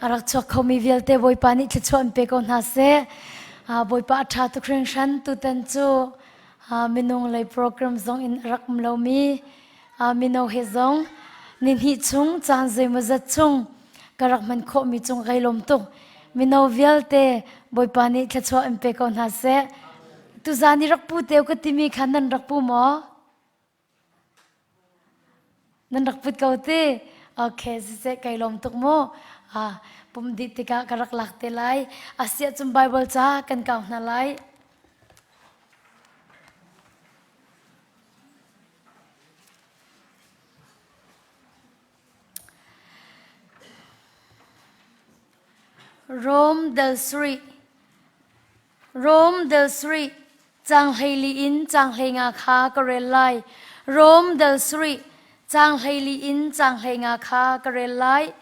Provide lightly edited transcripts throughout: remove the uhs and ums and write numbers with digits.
A rak chuak khomi vialte Bawipa nih thluachuah in pe ko hna seh. Bawipa a ṭha tuk hringhran tutan cu minung lei program zong in a rak um lomi mino he zong nihnih chung caan zeimawzat chung ka rak hman khawhmi cung kai lawm tuk. Mino vialte Bawipa nih thluachuah in pe ko hna seh. Tuzaan i rak pu teu ka timi kha nan rak pu maw? Nan rak put ko ti? Okay, siseh kai lawm tuk mu. Ah, pum dih tikah ka rak lak te lai. Asiah cun Bible ca kan kau hna lai. Rome del Sri Rom del sarih, caang 14 in caang 15 kha ka rel lai. Rom del sarih, caang 14 in caang 15 kha ka rel lai.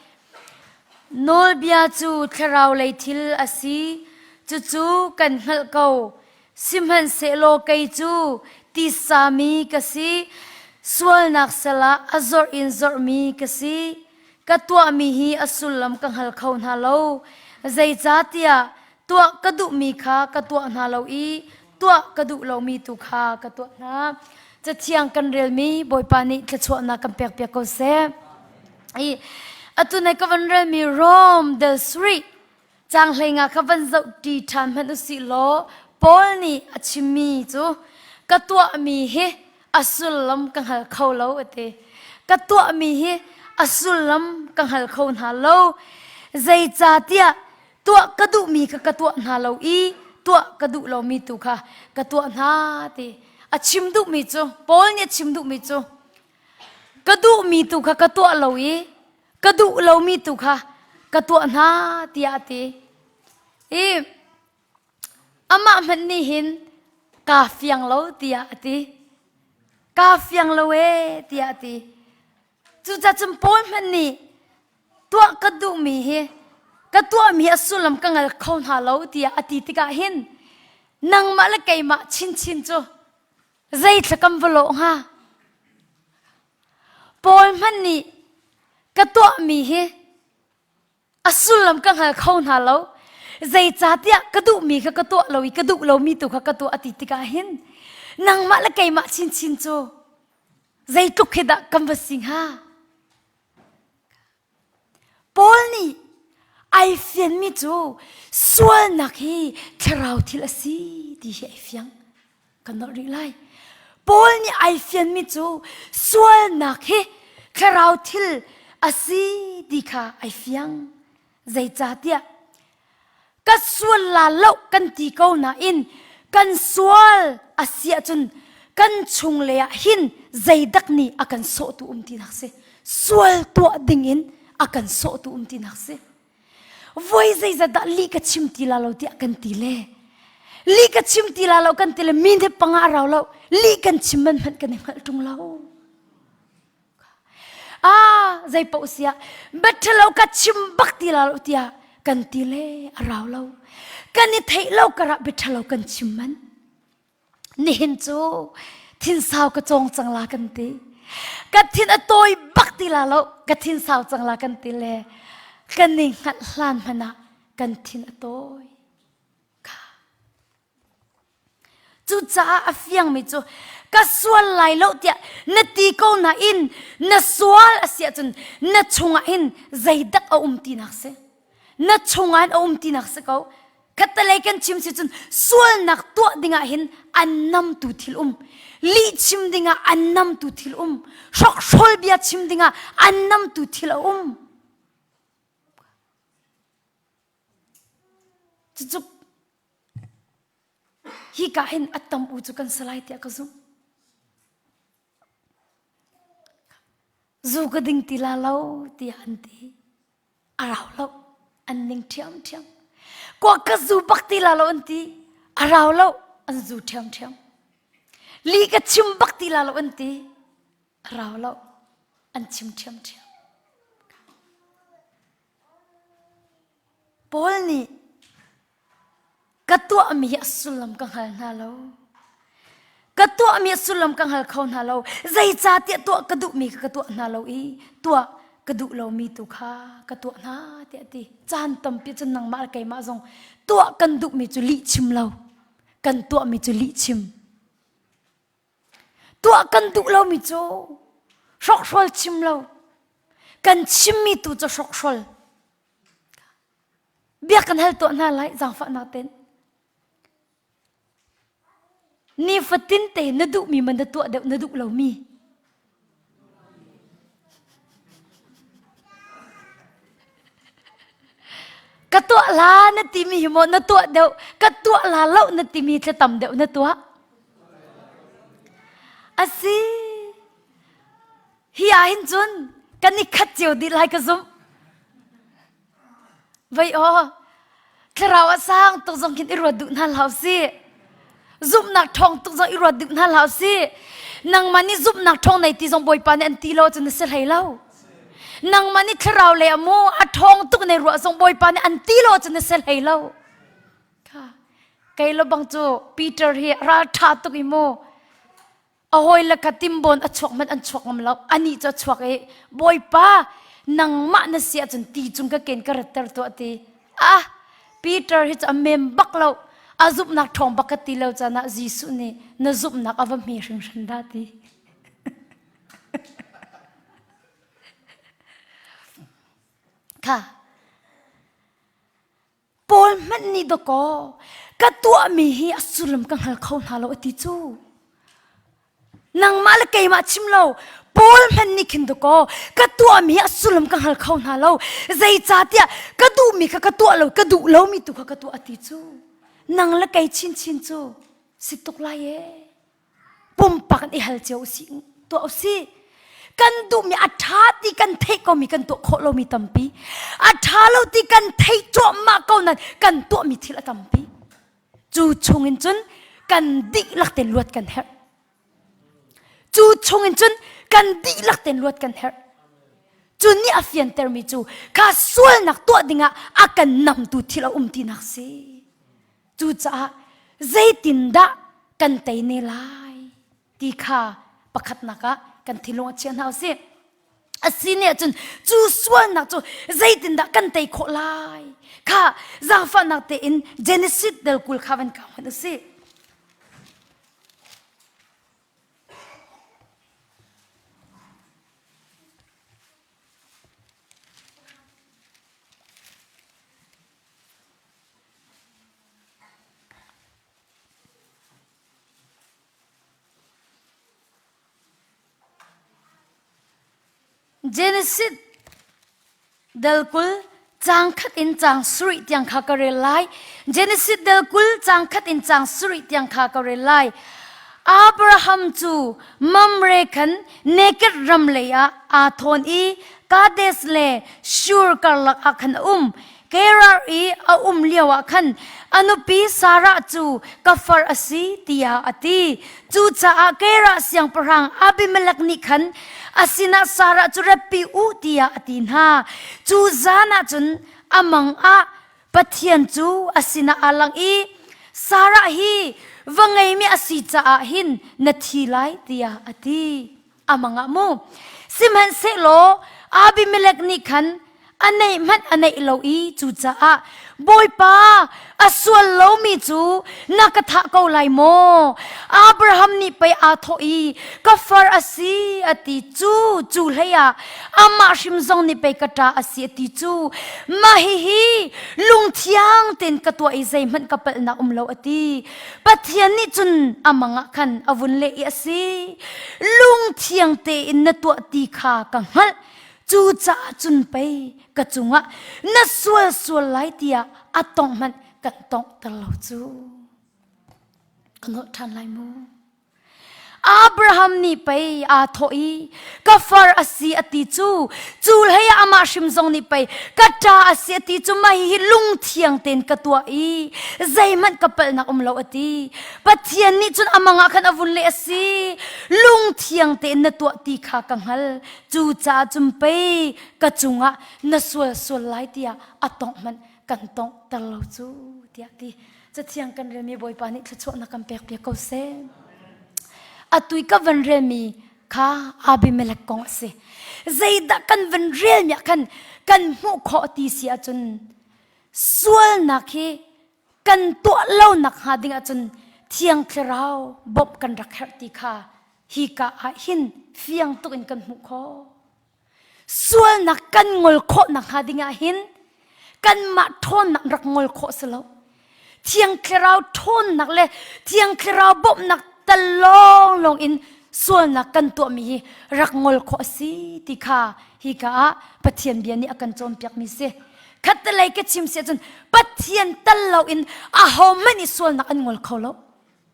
Nawlbia cu thlarau lei thil a si, cucu kan hngalh ko. Sihmanhsehlaw kei cu titsami ka si, sualnak sal ah a zorh in zorhmi ka si. Ka tuahmi hi a sullam ka hngal kho hna lo. Zeicahtiah tuah ka duhmi kha ka tuah hna lo i tuah ka duh lomi tu kha ka tuah hna. Cathiang kan relmi Bawipa nih thluachuahnak kan pekpiak ko seh. I atu nai ka van relmi Rome del Sri caang hleinga kha van zoh ṭi ṭhan hmanh usih law Paul nih a chimmi cu ka tuahmi hi a sullam ka hngal kho lo a ti. Ka tuahmi hi a sullam ka hngal kho hna lo. Zeicahtiah tuah ka duhmi kha ka tuah hna lo i tuah ka duh lomi tu kha ka tuah hna ti. A chim duhmi cu Paul nih a chim duhmi cu ka duhmi tu kha ka tuah lo i ka duh lomi tu kha ka tuah hna tiah a ti. I amah hmanh nih hin kaa fiang lo tiah a ti. Kaa fiang lo ee tiah a ti. Cucaah cun Paul hmanh nih tuah ka duhmi hi ka tuahmi a sullam ka ngal kho hna lo tiah a ti tikah hin nangmah le keimah chinchin cu zeithla kan va lawh hnga? Paul hmanh nih ka tuahmi hi a sullam ka hngal kho hna lo. Zeicahtiah ka duhmi kha ka tuah lo i ka duh lomi tu kha ka tuah a ti tikah hin nangmah le keimah chinchin cu zeitluk khi dah kan va si hnga? Paul nih ai fianmi cu sualnak hi thlarau thil a si ti hi ai fiang. Kan nolh rih lai. Paul nih ai fianmi cu sualnak hi thlarau thil a si ti kha ai fiang. Zeicahtiah ka sual la lo kan ti ko nain kan sual a si ahcun kan chung lei ah hin zeidak nih a kan sawhtu um tinak si. Sual tuah dingin a kan sawhtu um tinak si. Voi zeizat dah lih ka chim ti la lo tiah kan ti le lih ka chim ti la lo kan ti le mi nih panga a rau lo lih kan chim man hmanh kan i hngalh ṭung lo ah zei paoh siah biaṭhalo ka chim bak ti la lo tiah kan ti le a rau lo kan i theih lo karah biaṭhalo kan chim man Nihin cu thinsau ka cawng cang la kan ti. Ka thin a tawi bak ti la lo, ka thinsau cang la kan ti le kan i hngalh hlan hmanh ah kan thin a tawi. Kha. Cucaah a fiangmi cu ka sual lai lo tiah na ti ko nain na sual a si ahcun na chungah hin zeidak a um tinak si. Na chungah hin a um tinak si ko. Khattelei kan chim si cun sualnak tuah dingah hin an namtu thil um. Lih chim dingah an namtu thil um. Hrokhrol bia chim dingah an namtu thil a um. Cucu hika hin a tam u cu kan si lai tiah ka zumh. Zu ka ding ti la lo tiah an ti. A rau lo. An ning ṭhiamṭhiam. Kuak ka zu bak ti la lo an ti. A rau lo. An zu ṭhiamṭhiam. Li ka chim bak ti la lo an ti. A rau lo. An chim ṭhiamṭhiam. Paul nih Ka tuahmi hi a sullam ka hngal hna lo. Ka tuahmi a sullam ka hngal kho hna lo. Zeicahtiah tuah ka duhmi kha ka tuah hna lo i tuah Ka duh lomi tu kha ka tuah hna tiah a ti. Caan tampi cun nangmah le keimah zong tuah kan duhmi cu lih chim lo. Kan tuahmi cu lih chim. Tuah kan duh lomi cu hrokhrawl chim lo. Kan chimmi tu cu hrokhrawl. Bia kan hal tuah hna lai zaangfahnak ten. Nifatin te na duhmi man na tuah deuh na duh lomi. Ka tuah la na timi hi maw na tuah deuh ka tuah la lo na timi thla tam deuh na tuah. Asi. Hi ah hin cun kan i khat cio dih lai ka zumh. Vei aw, thlarau a sang tuk zong khin i ruat duh hna hlah usih. Zumhnak ṭhawng tuk zong i ruat duh hna hlah usih. Nangmah nih zumhnak ṭhawng nei ti zong Bawipa nih an ti lo cun na si hlei lo. Nangmah nih thlarau le amu a ṭhawng tuk nei ruah zong Bawipa nih an ti lo cun na si hlei lo. Kha kei lo bang cu Peter hi ral ṭha tuk i mu A hawile kha timbawn a chuak hmanh an chuak ngam lo. Anih cu a chuak i, Bawipa, nangmah na si ahcun ti cung ka ken ka ratter tuah ti. Ah, Peter hi cu a mem bak lo. A zumhnak ṭhawng bak ka ti lo caan ah Jesuh nih na zumhnak a va hme hringhran dah ti. Kha Paul hmanh nih dawkaw ka tuahmi hi a sullam ka hngal kho hna lo a ti cu. Nangmah le keimah chim lo Paul hmanh nih khin dawkaw ka tuahmi hi a sullam ka hngal kho hna lo. Zeicahtiah ka duhmi kha ka tuah lo ka duh lomi tu kha ka tuah a ti cu. Nang le kei chinchin cu si tuk lai ee. Pumpak in i hal cio usih tuah usih. Kan duhmi a ṭha ti kan theih komi kan tuah khawh lomi tampi. A ṭha lo ti kan theih cuahmah ko nain kan tuahmi thil a tampi. Cu chungin cun kan dihlak tein luat kan herh. Cu chungin cun kan dihlak tein luat kan herh. Cu nih a fiantermi cu kha sualnak tuah dingah a kan namtu thil a um tinak si. Cucaah zeitindah kan tei ne lai ti kha pakhatnak ah kan thinlung ah chia hna usih. A si nih ahcun cu sualnak cu zeitindah kan tei khawh lai kha zaangfahnak tein Genesis del 20 kha van kau hmanh usih. Genesis dal 20 caang khat in caang sarih tiang kha ka rel lai. Genesis dal 20 caang khat in caang sarih tiang kha ka rel lai. Abraham cu Mamre khan Negeb ram lei ah aa thawn i Kadesh le Shur karlak ah khan a um. Gerar i a um lioah khan a nupi Sarah cu ka far a si tiah a ti. Cucaah Gerar siangpahrang Abimelek nih khan a sinah Sarah cu ratpi u tiah a ti hna. Cu zan ah cun a mang ah Pathian cu a sinah aa lang i Sarah hi va ngeimi a si caah hin na thi lai tiah a ti. A mang ah mu. Sihmanhsehlaw Abimelek nih khan a neih hmanh a neih lo i cucaah Bawipa a sual lomi cu na ka thah ko lai maw? Abraham nih pei aa thawh i ka far a si a ti cu cu hlei ah amah hrim zong nih pei ka ṭa a si a ti cu mah hihi lungthiang tein ka tuah i zeihmanh ka palhnak um lo a ti. Pathian nih cun a mang ah khan a vun leh i a si lungthiang tein na tuah ti kha ka hngalh cucaah cun pei ka cungah na sual sual lai tiah a tongh hmanh kan tonghter lo cu ka nolh ṭhan lai mu Abraham nih pei aa thawh i ka far a si a ti cu cu hlei ah amah hrim zong nih pei ka ṭa a si a ti cu mah hihi lungthiang tein ka tuah i zeihmanh ka palhnak um lo a ti Pathian nih cun a mang ah khan a vun leh a si lungthiang tein na tuah ti kha ka hngal cucaah cun pei ka cungah na sual sual lai tiah a tongh hmanh kan tonghter lo cu tiah ti Cathiang kan relmi Bawipa nih thluachuahnak kan pek piak ko seh. Atu i ka van relmi kha Abimelek kong a si. Zeidah kan van relmi ah khan kan hmuh khawh ti si ahcun sualnak hi kan tuah lo nak hnga ding ahcun Thiang Thlarau bawmh kan rak herh ti kha hi ka ah hin fiang tuk in kan hmuh khawh. Sualnak kan ngol khawh nak hnga ding ah hin kanmah ṭhawnnak rak ngol khawh si lo. Thiang Thlarau ṭhawnnak le Thiang Thlarau bawmhnak tal lawnglawng in sualnak kan tuahmi hi rak ngol khawh a si ti kha hika ah Pathian bia nih a kan cawnpiakmi si. Khattelei ka chim si ahcun Pathian tal loin ahohmanh nih sualnak an ngol kho lo.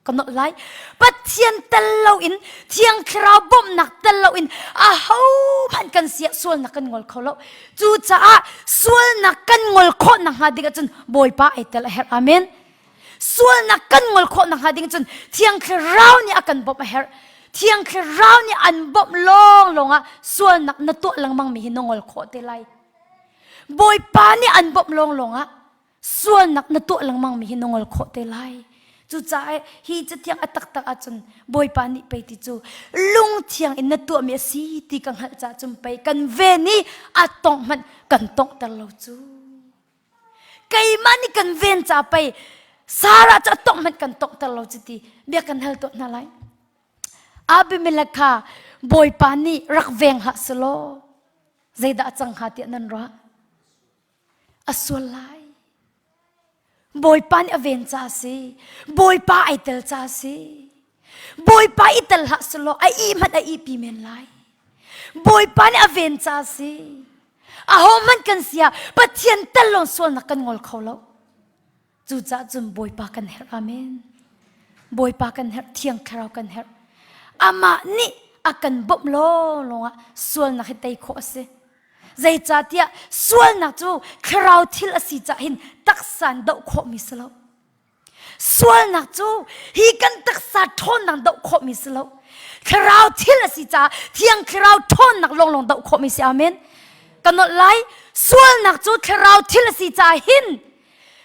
Ka nolh lai. Pathian tel loin Thiang Thlarau bawmhnak tel loin ahohmanh kan si ah sualnak kan ngol kho lo. Cucaah sualnak kan ngol khawh nakhnga ding ahcun Bawipa ai tel a herh. Amen. Sualnak kan ngol khawh nakhnga ding cun Thiang Thlarau nih a kan bawmh a herh. Thiang Thlarau nih an bawmh lawnglawng ah sualnak na tuah lengmang mi hi na ngol khawh te lai. Bawipa nih an bawmh lawnglawng ah sualnak na tuah lengmang mi hi na ngol khawh te lai. Cucaah hi cathiang a taktak ahcun Bawipa nih pei ti cu lungthiang in na tuahmi a si ti ka hngalh caah cun pei kan ven i a tongh hmanh kan tonghter lo cu. Keimah nih kan ven ca pei Sarah cu a tongh hmanh kan tonghter lo cu ti bia kan hal tuah hna lai. Abimelech kha Bawipa nih rak veng hlah selaw zeidah a cang hnga tiah nan ruah? A sual lai. Bawipa nih a ven ca a si. Bawipa ai tel ca a si. Bawipa i tel hlah selaw a ih hmanh a ihpi men lai. Bawipa nih a ven ca a si. Ahohmanh kan si ah Pathian tel lawng sualnak kan ngol kho lo. Cucaah cun Bawipa kan herh. Amen. Bawipa kan herh, Thiang Thlarau kan herh. Amah nih a kan bawmh lawnglawng ah sualnak hi tei khawh a si. Zeicahtiah sualnak cu thlarau thil a si cah hin taksa in doh khawhmi si lo. Sualnak cu hi kan taksa ṭhawnnak doh khawhmi si lo. Thlarau thil a si caah Thiang Thlarau ṭhawnnak lawnglawng doh khawhmi si. Amen. Ka nolh lai. Sualnak cu thlarau thil a si caah hin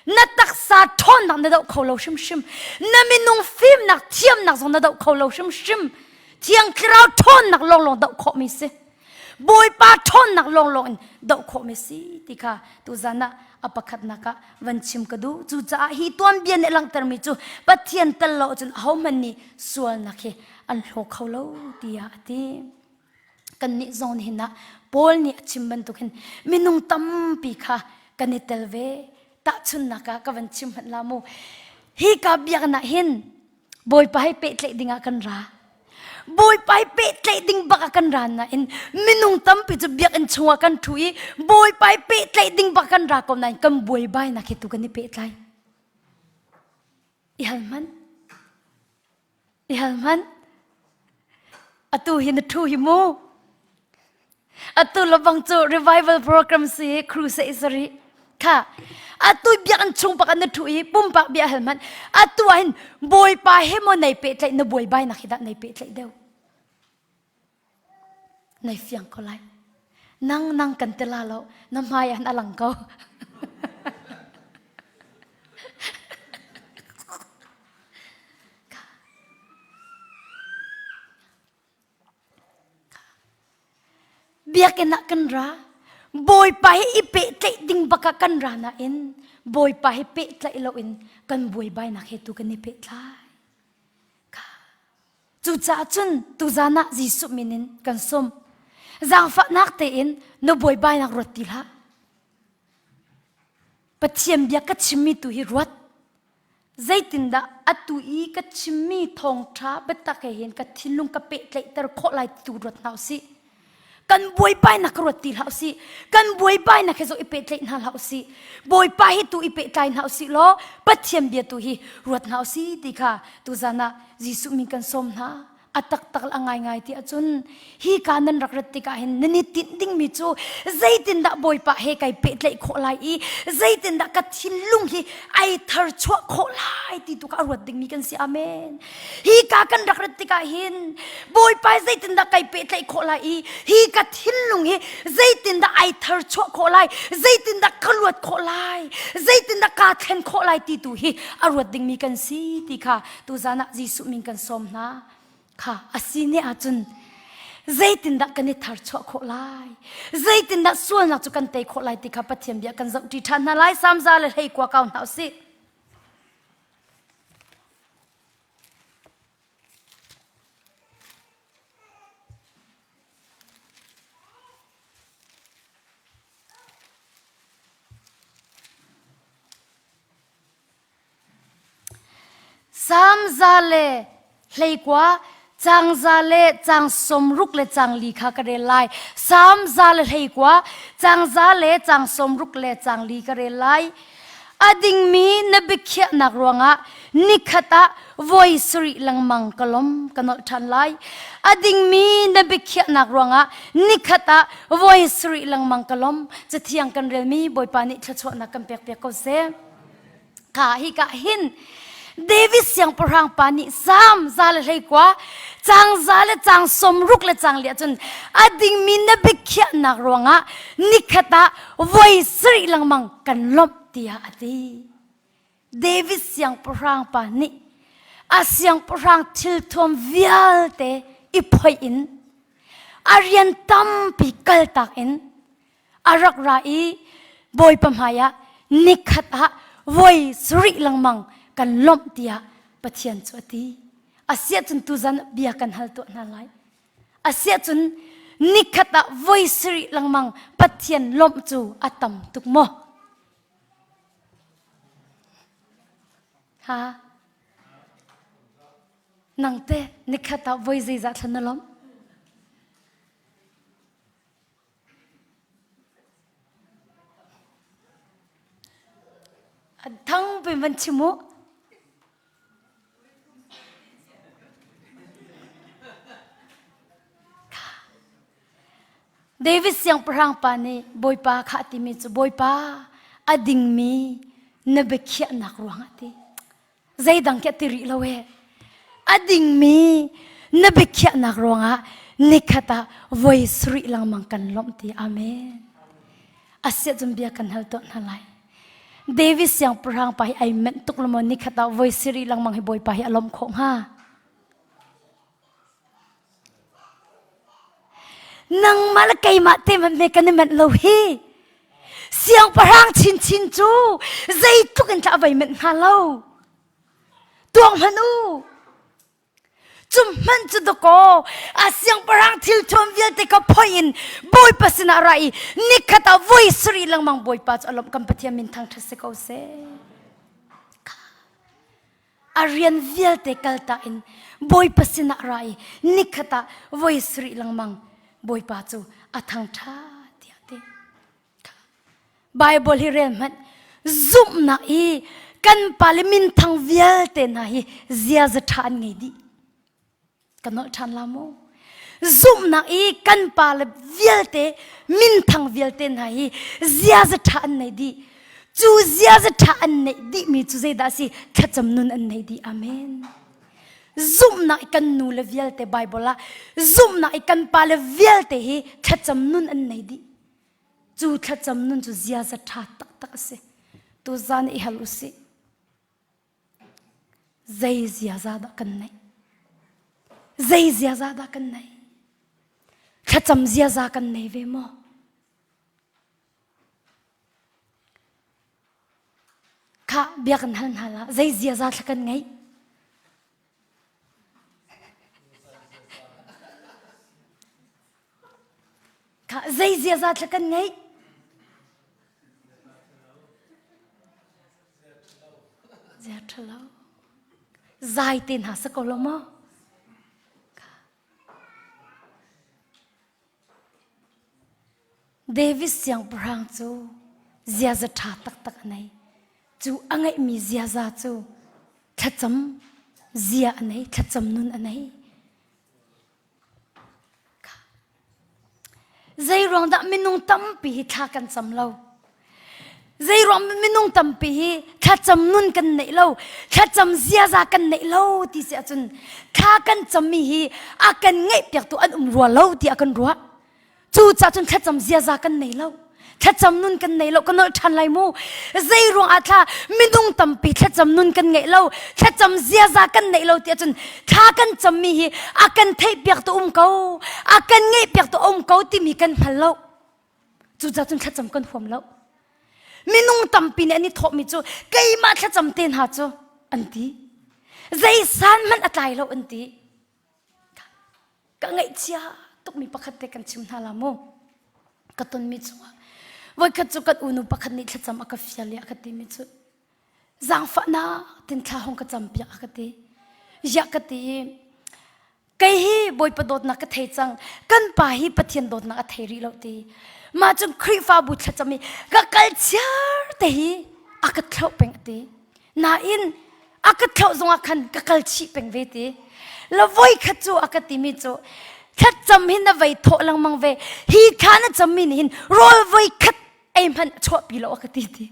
na taksa ṭhawnnak na doh kho lo hrimhrim. Na minung fimnak thiamnak zong na doh kho lo hrimhrim. Thiang Thlarau ṭhawnnak lawnglawng doh khawhmi si. Bawipa ṭhawnnak lawnglawng in doh khawhmi si ti kha tuzan ah a pakhatnak ah van chim ka duh. Cucaah hi tuanbia nih a langhtermi cu Pathian tel lo ahcun ahohmanh nih sualnak hi an hlaw kho lo tiah a ti. Kannih zong nihin ah Paul nih a chim bantuk hin minung tampi kha kan i tel ve. Tahchunhnak ah ka van chim hmanh la mu. Hi ka biakinn ah hin Bawipa he pehtlaih ding ah kan ra. Bawipa he pehtlaih ding bak ah kan ra nain minung tampi cu biakinn chungah kan ṭhu i Bawipa he pehtlaih ding bak kan ra ko nain kan buaibainak hi tu kan i pehtlai. I hal hmanh. I hal hmanh. Atu hi na ṭhu hi mu. Atu labang cu revival program si crusade sari kha atu biakinn chung pak na thu i pumpak bia hal hmanh atu ah hin bawipa he maw nei pehtlaih na buaibai nak hi dah nei pehtlaih deuh nei fiang ko lai nang nang kan te la lo na hmai ah a lang ko Biakinn ah kan ra. Bawipa hi i pehtlaih ding bak ah kan ra nain Bawipa hi pehtlaih loin kan buaibainak he tu kan i pehtlai. Cucaah cun tuzan ah Jesuh min in kan sawm. Zaangfahnak tein na buaibainak ruat ti hlah. Pathian bia ka chimmi tu hi ruat. Zeitindah atu i ka chimmi thawngṭha biatak he hin ka thinlung ka pehtlaihter khawh lai ti tu ruat hna usih. Kan buaibainak ka ruat ti hlah usih. Kan buaibainak he zong i pehtlaih hna hlah usih. Bawipa hi tu i pehtlai hna usih law Pathian bia tu hi ruat hna usih ti kha tuzan ah Jesuh min kan sawm hna. A taktak le a ngaingai ti ahcun hi ka nan rak rat tikah hin nan i tinh dingmi cu zeitindah Bawipa he kai pehtlaih khawh lai i zeitindah ka thinlung hi ai tharchuah khawh lai ti tu kha a ruat dingmi kan si. Amen. Hi ka kan rak rat tikah hin Bawipa zeitindah kai pehtlaih khawh lai i hi ka thinlung hi zeitindah ai tharchuah khawh lai zeitindah ka luat khawh lai zeitindah kaa thlen khawh lai ti tu hi a ruat dingmi kan si ti kha tuzan ah Jesuh min kan sawm hna kha a si ne ahcun. Zeitindah kan i tharchuah khawh lai? Zeitindah sualnak cu kan tei khawh lai ti kha Pathian bia kan zohṭi ṭhan hna lai. Samza le hleikua kau hna usih. Samza le hleikua, cangza le cang sawmruk le cangli kha ka rel lai. Samza le hleikua, cangza le cang sawmruk le cangli ka rel lai. A dingmi na biakhiahnak ruangah nikhat ah voi sarih lengmang ka lom ka nolh ṭhan lai. A dingmi na biakhiahnak ruangah nikhat ah voi sarih lengmang ka lom. Cathiang kan relmi Bawipa nih thluachuahnak kan pekpiak ko seh. Ka hi ka hin David siangpahrang pa nih Salm za le hleikua cang za le cang sawmruk le cang li ahcun a dingmi na biakhiahnak ruangah nikhat ah voi sarih lengmang kan lawmh tiah a ti. David siangpahrang pa nih a siangpahrang thilthuam vialte i phoih in a rian tampi kaltak in a rak ra i Bawipa hmaiah nikhat ah voi sarih lengmang kan lawmh tiah Pathian cu a ti. Asiahcun tuzan bia kan hal tuah hna lai. Asiahcun nikhat ah voi sarih lengmang Pathian lawmh cu a tam tuk maw? Ha? Nang te nikhat ah voi zeizah thlan na lawmh? Thang pin van chim u. David siangpahrang pa nih Bawipa kha a timi cu Bawipa a dingmi na biakhiahnak ruangah ti. Zeidang khi a ti rih lo e. A dingmi na biakhiahnak ruangah nikhat ah voi sarih lengmang kan lawmh ti. Amen. Asiah cun bia kan hal tuah hna lai. David siangpahrang pa hi ai menh tuk lo maw nikhat ah voi sarih lengmang hi Bawipa hi a lawmh khawh hnga? Nangmah le keimah te hmanh me kan i menh lo hi. Siangpahrang chinchin cu zeitluk in tah vai menh hnga lo. Tuang hmanh u. Cu hmanh cu dakaw a siangpahrang thil thuam vialte kha phoih in Bawipa sinah ra i nikhat ah voi sarih lengmang Bawipa cu a lawmh kan Pathian min thangṭhat si ko seh. A rian vialte kaltak in Bawipa sinah ra i nikhat ah voi sarih lengmang Bawipa cu a thangṭhat tiah ti. Bible hi rel hmanh zumhnak i kan pale minthang vialte hna hi ziaza ṭha an ngei dih. Ka nolh ṭhan la mu. Zumhnak i kan pale vialte minthang vialte hna hi ziaza ṭha an nei dih. Cu ziaza ṭha an neih dihmi cu zeidah a si? Thlacam nun an nei dih. Amen. Zumhnak i kan nu le vialte Bible ah zumhnak i kan pale vialte hi thlacam nun an nei dih. Cu thlacam nun cu ziaza ṭha taktak a si. Tuzan i hal usih. Zei ziaza dah kan neih? Zei ziaza dah kan neih? Thlacam ziaza kan nei ve maw? Kha bia kan hal hna la zei ziaza thla kan ngeih? Kha zei ziaza thla kan ngeih? Zia ṭhalo. Zai te hna sa ko lo maw? David siangpahrang cu ziaza ṭha taktak a nei. Cu a ngeihmi ziaza cu thlacam zia a nei, thlacam nun a nei. Zeiruang dah minung tampi hi thla kan cam lo? Zeiruang minung tampi hi thlacam nun kan neih lo, thlacam ziaza kan neih lo ti si ahcun thla kan cammi hi a kan ngeihpiaktu an um rua lo tiah kan ruah. Cucaah cun thlacam ziaza kan nei lo. Thlacam nun kan nei lo ka nolh ṭhan lai mu. Zei ruang ah thla minung tampi thlacam nun kan ngeih lo, thlacam ziaza kan neih lo tiah cun thla kan cammi hi a kan theihpiak tu um ko, a kan ngeihpiak tu um ko timi kan hngal lo. Cucaah cun thlacam kan huam lo. Minung tampi nih an i thawhmi cu keimah thlacam te hna cu an ti. Zei san hmanh a tlai lo an ti. Ka ngaihchia tukmi pakhat te kan chim hna la mu. Ka tonmi chungah voikhat cu kan unu pakhat nih thlacam a ka fial i a ka timi cu zaangfahnak tin thla hong ka cam piak a ka ti. Ziah ka ti i kei hi Bawipa dawtnak ka thei cang kan pa hi Pathian dawtnak a thei rih lo ti. Mah cun Khrihfabu thlacam i ka kal chiar te hi a ka thlauh peng a ti. Nain a ka thlauh zongah khan ka kal chih peng ve ti. La voi khat cu a ka timi cu thlacam hin na vei thawh lengmang ve hi thla na cammi nih hin rawl voi khat ei hmanh a chuahpi lo a ka ti ti.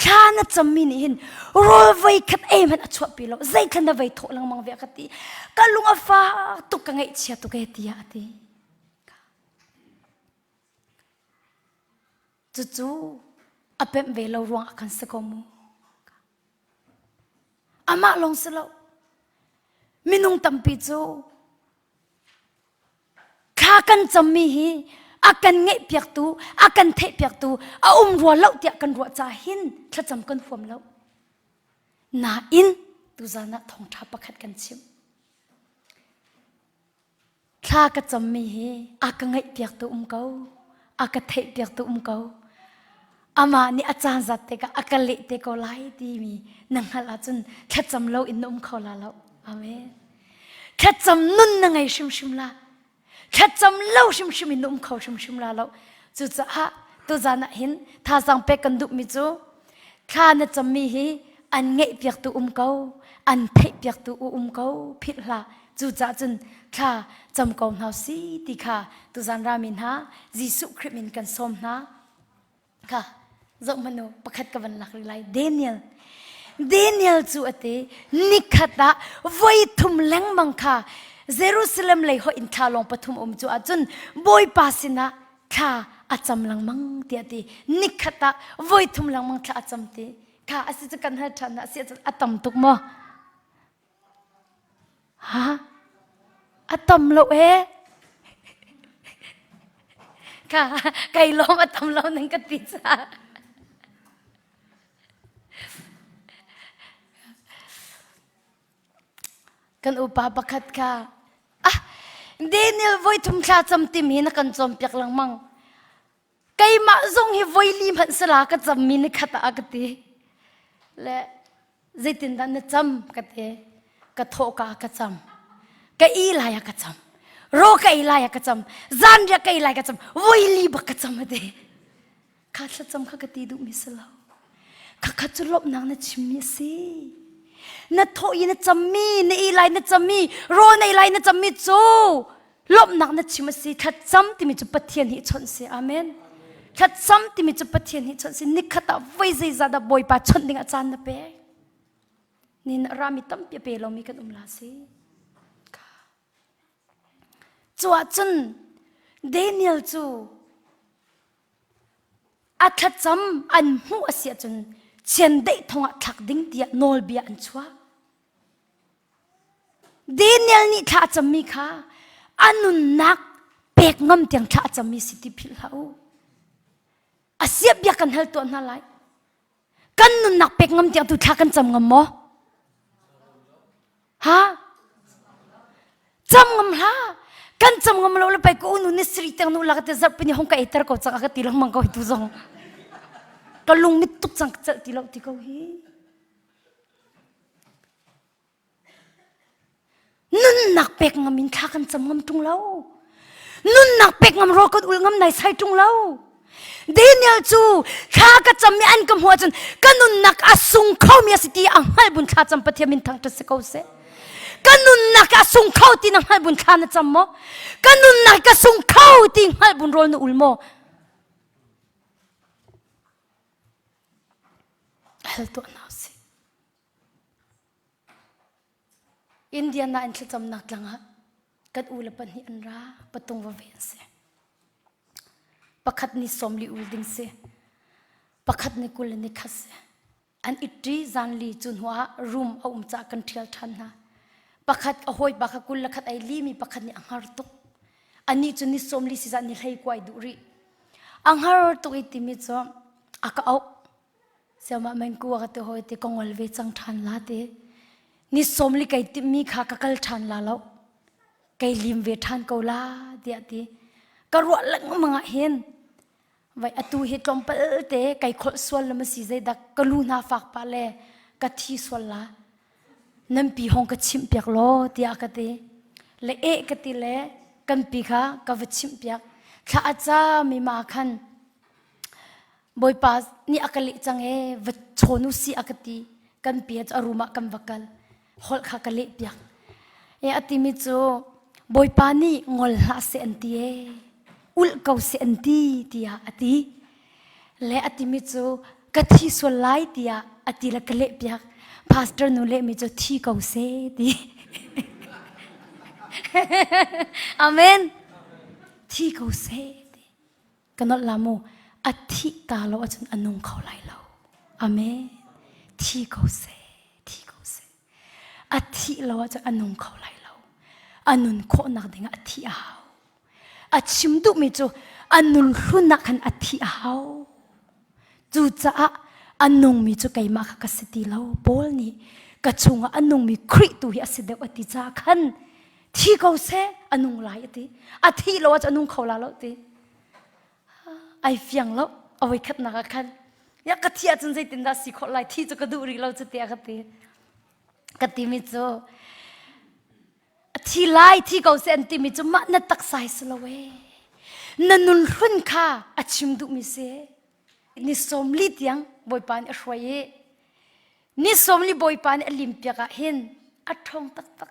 Thla na cammi nih hin rawl voi khat ei hmanh a chuahpi lo zeithla na vei thawh lengmang ve a ka ti. Ka lung a fak tuk ka ngaihchia tuk e tiah a ti. Cucu a pemh ve lo ruangah khan si ko mu. Amah lawng si lo. Minung tampi cu thla kan cammi hi a kan ngeihpiaktu, a kan theihpiaktu a um rua lo tiah kan ruah caah hin thlacam kan huam lo. Nain tuzan ah thawngṭha pakhat kan chim. Thla ka cammi hi a ka ngaihpiaktu um ko, a ka theihpiaktu um ko. Amah nih a caan zat tikah a ka leh te ko lai timi na hngalh ahcun thlacam lo in na um kho la lo. Amen. Thlacam nun na ngei hrimhrim la. Thlacam lo hrimhrim in na um kho hrimhrim la lo. Cucaah tuzan ah hin thazaang pek kan duhmi cu thla na cammi hi an ngeihpiaktu um ko, an theihpiaktu um ko philh hlah. Cucaah cun thla cam ko hna si ti kha tuzan rami hna Jesuh Khrih min kan sawm hna. Kha zoh hmanh u pakhat ka van lak rih lai Daniel Daniel cu a ti nikhat ah voi thum lengmang kha Jerusalem lei hoih in thla lawng pathum um cu ahcun Bawipa sinah thla a cam lengmang tiah ti nikhat ah voi thum lengmang thla a cam ti kha a si cu kan hal ṭhan a si ahcun a tam tuk maw Ha? A tam lo ee. Ka kai lawm a tam lo nan ka ti ca. Kan upa pakhat kha ah Daniel voi thum thla cam tim hi na kan cawnpiak lengmang. Keimah zong hi voi li hmanh sala ka cammi ni khat ah ka ti. Le zeitindah na cam ka ti. Ka thawhka ka cam. Ka i lai ah ka cam. Ro ka ei lai ah ka cam. Zanriah ka ei lai ka cam. Voi li bak ka cam a ti. Kha thlacam kha ka ti duhmi si lo. Khakha cu lawmhnak na chimmi a si. Na thawh i na cammi, na i lai na cammi, rawl na ei lai na cammi cu lawmhnak na chim a si. Thlacam timi cu Pathian hi chawnh si. Amen. Thlacam timi cu Pathian hi chawnh si. Nikhat ah voi zeizah dah Bawipa chawnh ding ah caan na pek. Ni na rami tampi a pe lomi kan um la si. Cu ahcun Daniel cu A thlacam an hmuh a si ahcun chiandeih thong ah thlak ding tiah nawlbia an chuah. Daniel nih thla a cammi kha a nunnak pek ngam tiang thla a cammi si ti philh hlah u. A siap bia kan hal tuah hna lai. Kan nunnak pek ngam tiang tu thla kan cam ngam maw? Ha? Cam ngam hlah. Kan cam ngam lo le pai ko unu ni sri teng nu la ka te zarh pini hong ka eter ko cang ka ti lengmang ko tu zong. Ka lung mit tuk cang ka celh ti lo ti ko hi. Nunnak pek ngam in thla kan cam ngam ṭung lo. Nunnak pek ngam rawl kan ul ngam nai sai ṭung lo. Daniel cu thla ka cam i an ka hmuh ahcun ka nunnak a sung khomi a si ti a hngalh bun thla cam Pathian min thangṭhat si ko seh. Ka nunnak a sung kho ti na hngalh bun thla na cam maw? Ka nunnak ka sung kho ti hngalh bun rawl na ul maw? Hal tuah hna usih. Indiana in thlacamnak tlang ah kan u le pahnih an ra, patung vave an si. Pakhat ni 40 ul ding si. Pakhat ni 20 le ni khat si. An itti zanli cu hnuah room a um caah kan ṭhial ṭhan hna. Pakhat a hawipa kha 21 ai limi pakhat nih a hngar tuk. Anih cu ni 40 si zah ni hlei kuai duh rih. A hngar tuk i timi cu a ka auh. Siamah mengku a ka ti hawi ti ka ngol ve cang ṭhan la ti. Ni 40 kai timhmi kha ka kal ṭhan la lo. Kai lim ve ṭhan ko la tiah ti. Ka ruah lengmang ah hin Vai atu hi tlawmpal te kai kholh sual le ma si zeidak ka lu hna fak pa le ka thi sual la nan pi hong ka chimh piak law tiah ka ti le e ka ti le kan pi kha ka va chimh piak thla a ca mi ma khan bawipa nih a ka leh cang e va chawn u si a ka ti kan pi cu a room ah kan va kal holh kha ka leh piak e a timi cu bawipa nih ngol hlah seh an ti e ulh ko seh an ti tiah a ti le a timi cu ka thi sual lai tiah a ti le ka leh piak pastor nu lehmi cu thi ko seh ti amen thi ko seh ti Ka nolh la mu a thih ta lo ahcun a nung kho lai lo. Amen. Thi ko seh, thi ko seh. A thih lo ahcun a nung kho lai lo. A nun khawhnak dingah a thih a hau. A chim duhmi cu a nun hlun ah khan a thih a hau. Cucaah a nungmi cu keimah kha ka si ti lo. Paul nih ka chungah a nungmi Khrih tu hi a si deuh a ti caah khan thi ko seh a nung lai a ti a thih lo ahcun a nung kho la lo ti ai fiang lo a voi khatnak ah khan ya ka thi ahcun zeitindah si khawh lai thi cu ka duh rih lo cu tiah ka ti ka timi cu a thi lai thi ko seh an timi cu mah na taksa hi si lo ee na nun hlun kha a chim duhmi si ni 40 tiang bawipa nih a hruai i ni 40 bawipa nih a lim piak ah hin a ṭhawng taktak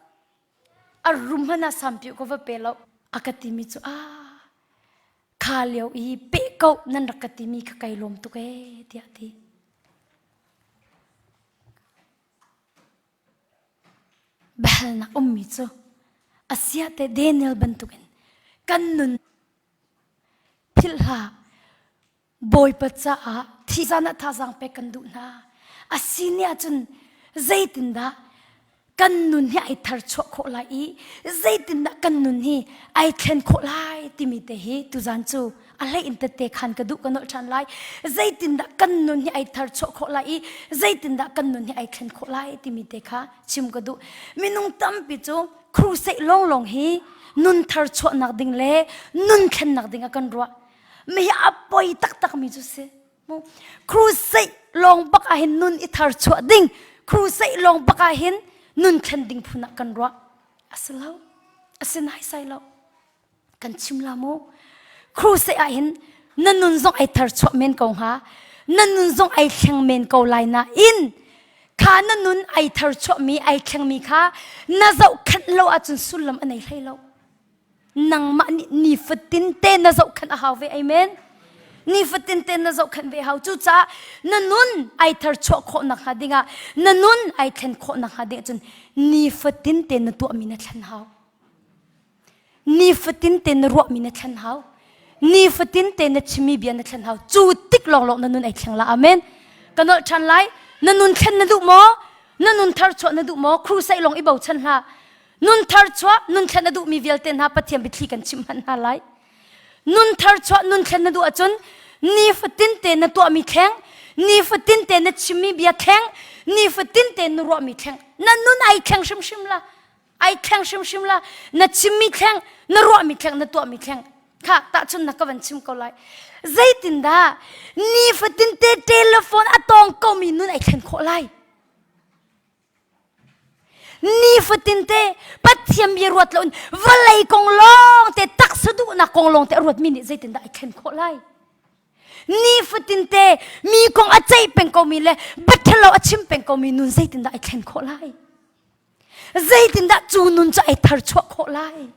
A rum hmanh ah sampiu ka va pe lo. A ka timi cu ah kha lio i peh ko nan rak ka timi kha kai lawm tuk ee tiah ti. Biahalnak ummi cu asia te Daniel bantukin kan nun philh hlah Bawipa caah thizan ah thazaang pek kan duh hna. A si ni ahcun zeitindah kan nun hi ai thar chuah khawh lai i zeitindah kan nun hi ai thlen khawh lai timi te hi tuzan cu a hlei in tette khan ka duh ka nolh ṭhan lai. Zeitindah kan nun hi ai thar chuah khawh lai i zeitindah kan nun hi ai thlen khawh lai timi te kha chim ka duh. Minung tampi cu crusade lawnglawng hi nun thar chuahnak ding le nun thlennak ding ah kan ruah. Mi hi a poi taktak mi cu si. Crusade lawng bak ah hin nun i thar chuah ding. Crusade lawng bak ah hin nun thlen ding phun ah kan ruah. A si lo. A si nai sai lo. Kan chim la mu. Crusade ah hin na nun zong ai thar chuah men ko hnga. Na nun zong ai thleng men ko lai na in kha na nun ai thar chuah mi ai thleng mi kha na zohkhenh lo ahcun sullam a nei hlei lo. Nangmah nih nifatin te na zohkhenh a hau ve amen. Nifatin te na zohkhenh ve hau. Cucaah na nun ai thar chuah khawh nakhnga dingah na nun ai thlen khawh nakhnga ding cun nifatin te na tuahmi na thlen hau. Nifatin te na ruahmi na thlen hau. Nifatin te na chimmi bia na thlen hau. Cu tik lawnglawng na nun ai thleng la. Amen. Ka nolh ṭhan lai. Na nun thlen na duh maw? Na nun thar chuah na duh maw? Crusade lawng i bochan hlah. Nun thar chuah, nun thlen a duhmi vialte hna Pathian biathli kan chimh hmanh hna lai. Nun thar chuah, nun thlen na duh ahcun nifatin te na tuahmi thleng, nifatin te na chimmi bia thleng, nifatin te na ruahmi thleng. Na nun ai thleng hrimhrim la. Ai thleng hrimhrim la. Na chimmi thleng, na ruahmi thleng, na tuahmi thleng. Kha tahchun na ka van chim ko lai. Zeitindah nifatin te telephone a tawng komi nun ai thlen khawh lai? Nifatin te Pathian bia ruat loin vawlei kong lawng te taksa duhnak kong lawng te a ruatmi nih zeitindah ai thlen khawh lai? Nifatin te mi kong a ceih peng komi le biaṭhalo a chim peng komi nun zeitindah ai thlen khawh lai? Zeitindah cu nun cu ai tharchuah khawh lai?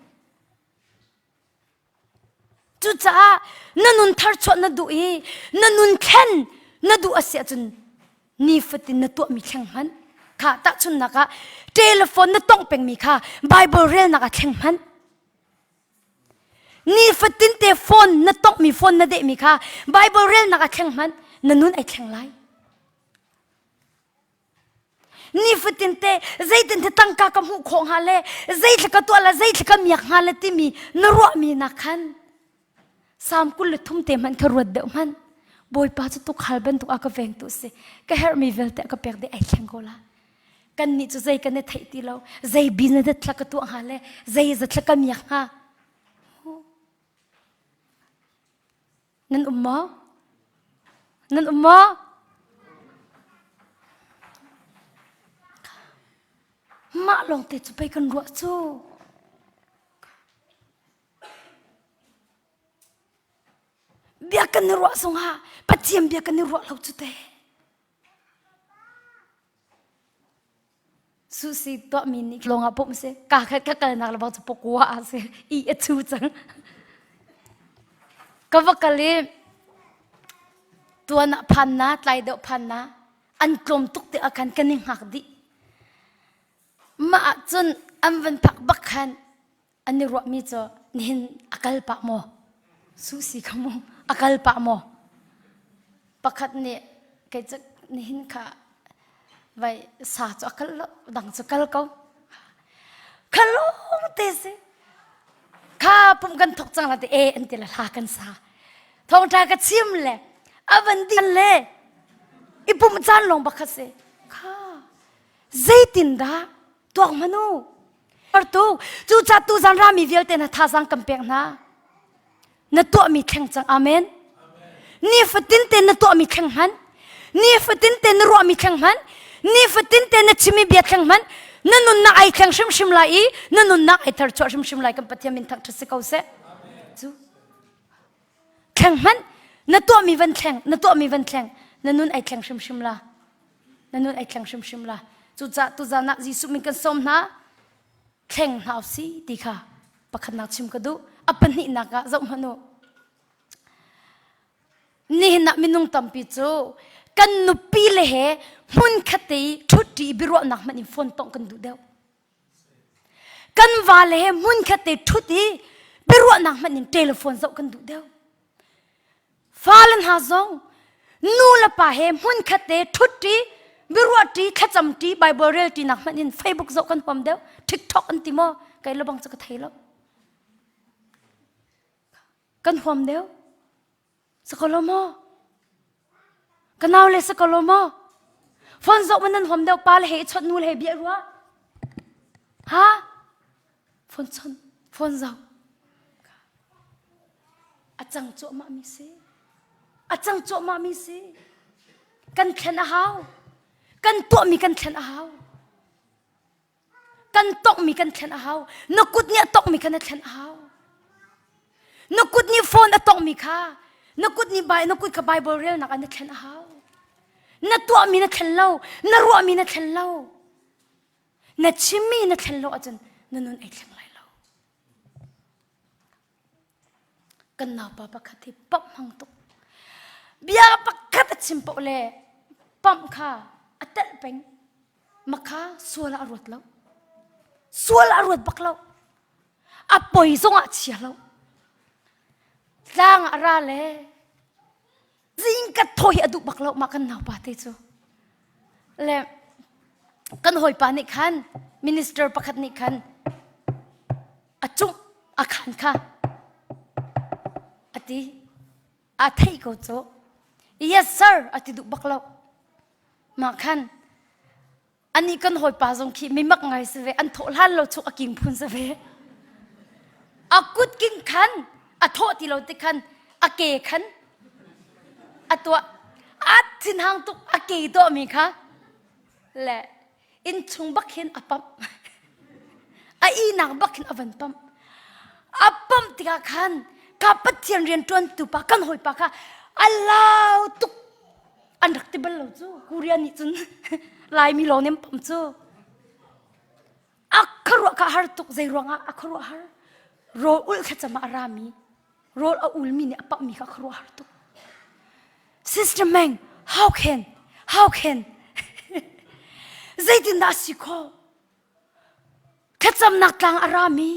Cucaah na nun tharchuah na duh i na nun thlen na duh a si ahcun nifatin na tuahmi thleng hmanh kha tahchunhnak ah telephone na tongh pengmi kha Bible relnak ah thleng hmanh. Nifatin te phone na tongmi phone na dehmi kha Bible relnak a thleng hmanh na nun ai thleng lai. Nifatin te zeitin te tangka ka hmuh khawh hnga le zeithla ka tuah la zeithla ka miak hnga le timi na ruahmi nak khan Salm 23 te hmanh kha ruat deuh hmanh. Bawipa cu tukhal bantuk a ka vengtu si. Ka herhmi vialte a ka pek dih ai thleng ko la. Kan nih cu zei kan i theih ti lo. Zei business thla ka tuah hnga le zei za thla ka miak hnga. Nan um maw? Nan um maw? Mah lawng te cu pei kan ruah cu. Bia kan i ruah zongah Pathian bia kan i ruah lo cu te. Susi tuahmi nih lawng ah pumh si. Ka khat ka kalnak le bang cu pokua a si. I a chu cang. Ka va kal i tuan ah phan na, tlai deuh phan na, an tlawm tuk ti ah khan kan i hngak dih. Mah ah cun an van phak bak khan an i ruahmi cu nihin a kal pah maw susi kha mu a kal pah maw pakhat nih kei cu nihin kha vai sa cu a kal lo dang cu kal ko kha lawng te si kha pum kan thok cang la te e an ti le hla kan sa thawngtha ka chim le a van di le i pum caan lawng bakhat si kha zeitindah tuak hmanu Artu cucaah tuzan rami vialte na thazaang kan pek hna. Na tuahmi thleng cang. Amen. Nifatin te na tuahmi thleng hman. Nifatin te na ruahmi thleng hman. Nifatin te na chimi bia thleng hman. Na nunnak ai thleng hrimhrim lai i na nunnak ai tharchuah hrimhrim lai kan Pathian min thangṭhat si ko seh. Cu thleng hmanh na tuahmi van thleng na tuahmi van thleng na nun ai thleng hrimhrim la. Na nun ai thleng hrimhrim la. Cucaah tuzan ah Jesuh min kan sawm hna. Thleng hna si ti kha pakhatnak chim ka duh. A pahnihnak ah zoh hmanh u. Nihin ah minung tampi cu kan nupi le he hmun khat te i ṭhutṭi i biaruahnak hmanh in phone tongh kan duh deuh. Kan vale he hmun khat te ṭhut i biaruahnak hmanh in telephone zoh kan duh deuh. Fale hna zong nu le pa he hmunkhat te ṭhutṭi, biaruahṭi, thlacamṭi, Bible relṭinak hmanh in Facebook zoh kan huam deuh. TikTok an ti maw? Kei le bang cu ka thei lo. Kan huam deuh. Si ko lo maw? Ka nau le si ko lo maw? Phone zoh man nan huam deuh pa le he i chawnh nu le he bia ruah. Ha? Phone chawnh, phone zoh. A cang cuahmah mi si. A cang cuahmah mi si. Kan thlen a hau. Kan tuahmi kan thlen a hau. Kan tonghmi kan thlen a hau. Na kut nih a tonghmi kha na thlen a hau. Na kut nih phone a tonghmi kha na kut nih na kut kha Bible relnak ah na thlen a hau. Na tuahmi na thlen lo, na ruahmi na thlen lo. Na chimmi na thlen lo ahcun na nun ei thleng lai lo. Kan naupa pakhat hi pamh hmang tuk. Bia pakhat a chim paoh le pamh kha a telh peng. Makha sual ah a ruat lo. Sual ah a ruat bak lo. A poi zong ah chia lo. Tlang ah a ra le zing ka thaw hi a duh bak lo mah kan naupa te cu. Le kan hawipa nih khan minister pakhat nih khan a cungh a khan kha a ti a theih ko cu yes sir a ti duh bak lo mah khan ani kan hawipa zong khi mi mak ngai si ve an thawh hlan lo chuk a king phun si ve a kut king khan a thawh ti lo ti khan a ke khan a tuah a thinhang tuk a ke tuah mi kha le innchung bak hin a pamh a ihnak bak hin a van pamh a pamh tikah khan ka pathian rian ṭuantu pa kan hawipa kha a lau tuk an rak ti bal lo cu Korea nih cun Laimi lawng nih an pamh cu a khuaruah ka har tuk zei ruangah a khuaruah har rawl ulh thlacam ah a rami rawl a ulmi nih a pamhmi kha khuaruah har tuk Sister Meng how can how can zeitindah a si khawh thlacamnak tlang a rami.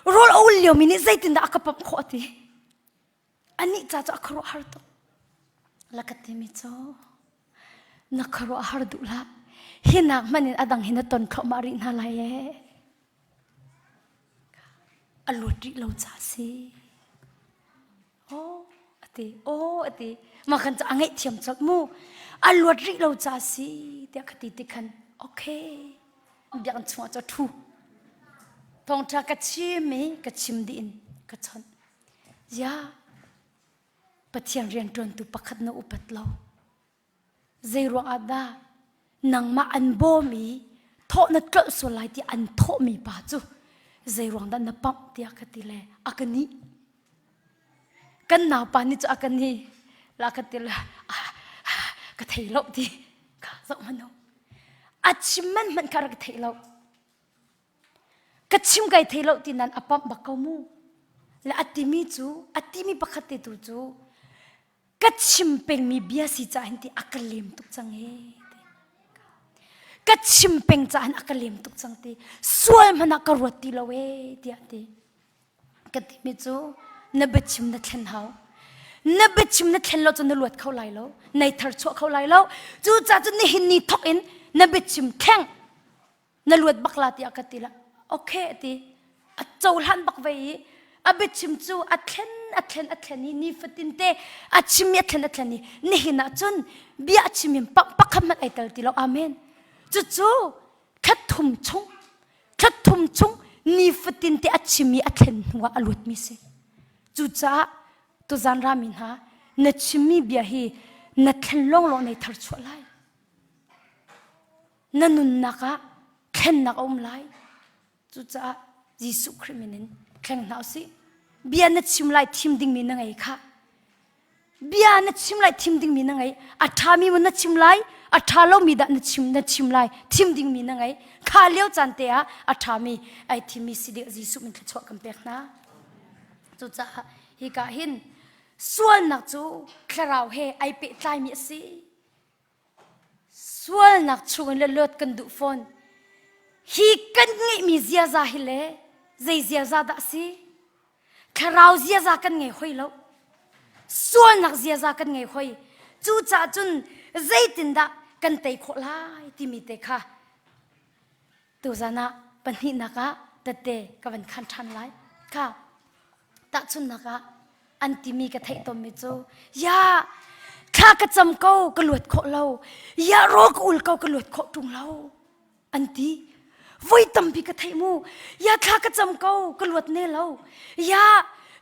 Rawl a ul liomi nih zeitindah a ka pamh khawh ti? Anih ca cu a khuaruahhar tuk. La ka timi cu na khuaruahhar duh hlah. Hi nak hmanh in a dang hi na ton thluahmah rih hna lai ee. A luat rih lo ca si. Aw a ti. Aw a ti. Mah khan cu a ngaihthiam colh mu. A luat rih lo ca si tiah ka ti ti khan okay. Biakinn chungah cu a ṭhu. Thawngṭha ka chim i ka chim dih in ka chawnh. Ziah Pathian rianṭuantu pakhat na upat lo. Zeiruang ah dah nangmah an bawm i thawh na tlolh sual lai ti an thawhmi pa cu zeiruang dah na pamh tiah ka ti le a ka nih. Kan naupa nih cu a ka nih la ka ti le ka thei lo ti kha zoh hmanh u. A chim man hmanh kha rak thei lo. Ka chim kai thei lo ti nan a pamh bak ko mu. Le a timi cu a timi pakhat te tu cu ka chim pengmi bia si caah hin ti a ka lem tuk cang ee ti. Ka chim peng caah hin a ka lem tuk cang ti. Sual hmanh ah ka ruat ti lo ee tiah ti. Ka timi cu na biachim na thlen hau. Na biachim na thlen lo cu na luat kho lai lo. Nei thar chuah kho lai lo. Cucaah cun nihin ni thok in na biachim thleng na luat bak la tiah ka ti la okay a ti a cohlan bak ve i a biachim cu a thlen a thlen a thlen i nifatin te a chim i a thlen a thlen i nihin ah cun bia a chim in pakhat hmanh ai tel ti lo amen cucu thla chung thla thum chung nifatin te a chim i a thlen hnu ah a luatmi si cucaah tuzan rami hna na chimmi bia hi na thlen lawnglawng nei thar chuah lai Na nunnak ah thlennak a um lai. Cucaah Jesuh Khrih min in thleng hna usih. Bia na chim lai thim dingmi na ngei khah. Bia na chim lai thim dingmi na ngei. A ṭhami maw na chim lai, a ṭha lomi dah na chim na chim lai thim dingmi na ngei. Kha lio caan te ah a ṭhami ai thimmi si ding Jesuh min thluachuah kan pek hna. Cucaah hika hin sualnak cu thlarau he ai pehtlaimi a si. Sualnak chungin le luat kan duh fawn. Hi kan ngeihmi ziaza hi le zei ziaza dah a si? Thlarau ziaza kan ngei hoi lo. Sualnak ziaza kan ngei hoi. Cucaah cun zeitindah kan tei khawh lai timi te kha Tuzan ah pahnihnak ah tette ka van khan ṭhan lai. Kha tahchunhnak ah an timi ka theih tawnmi cu ya thla ka cam ko ka luat khawh lo ya rawl ka ul ko ka luat khawh ṭung lo an ti voi tampi ka theih mu ya thla ka cam ko ka luat ne lo ya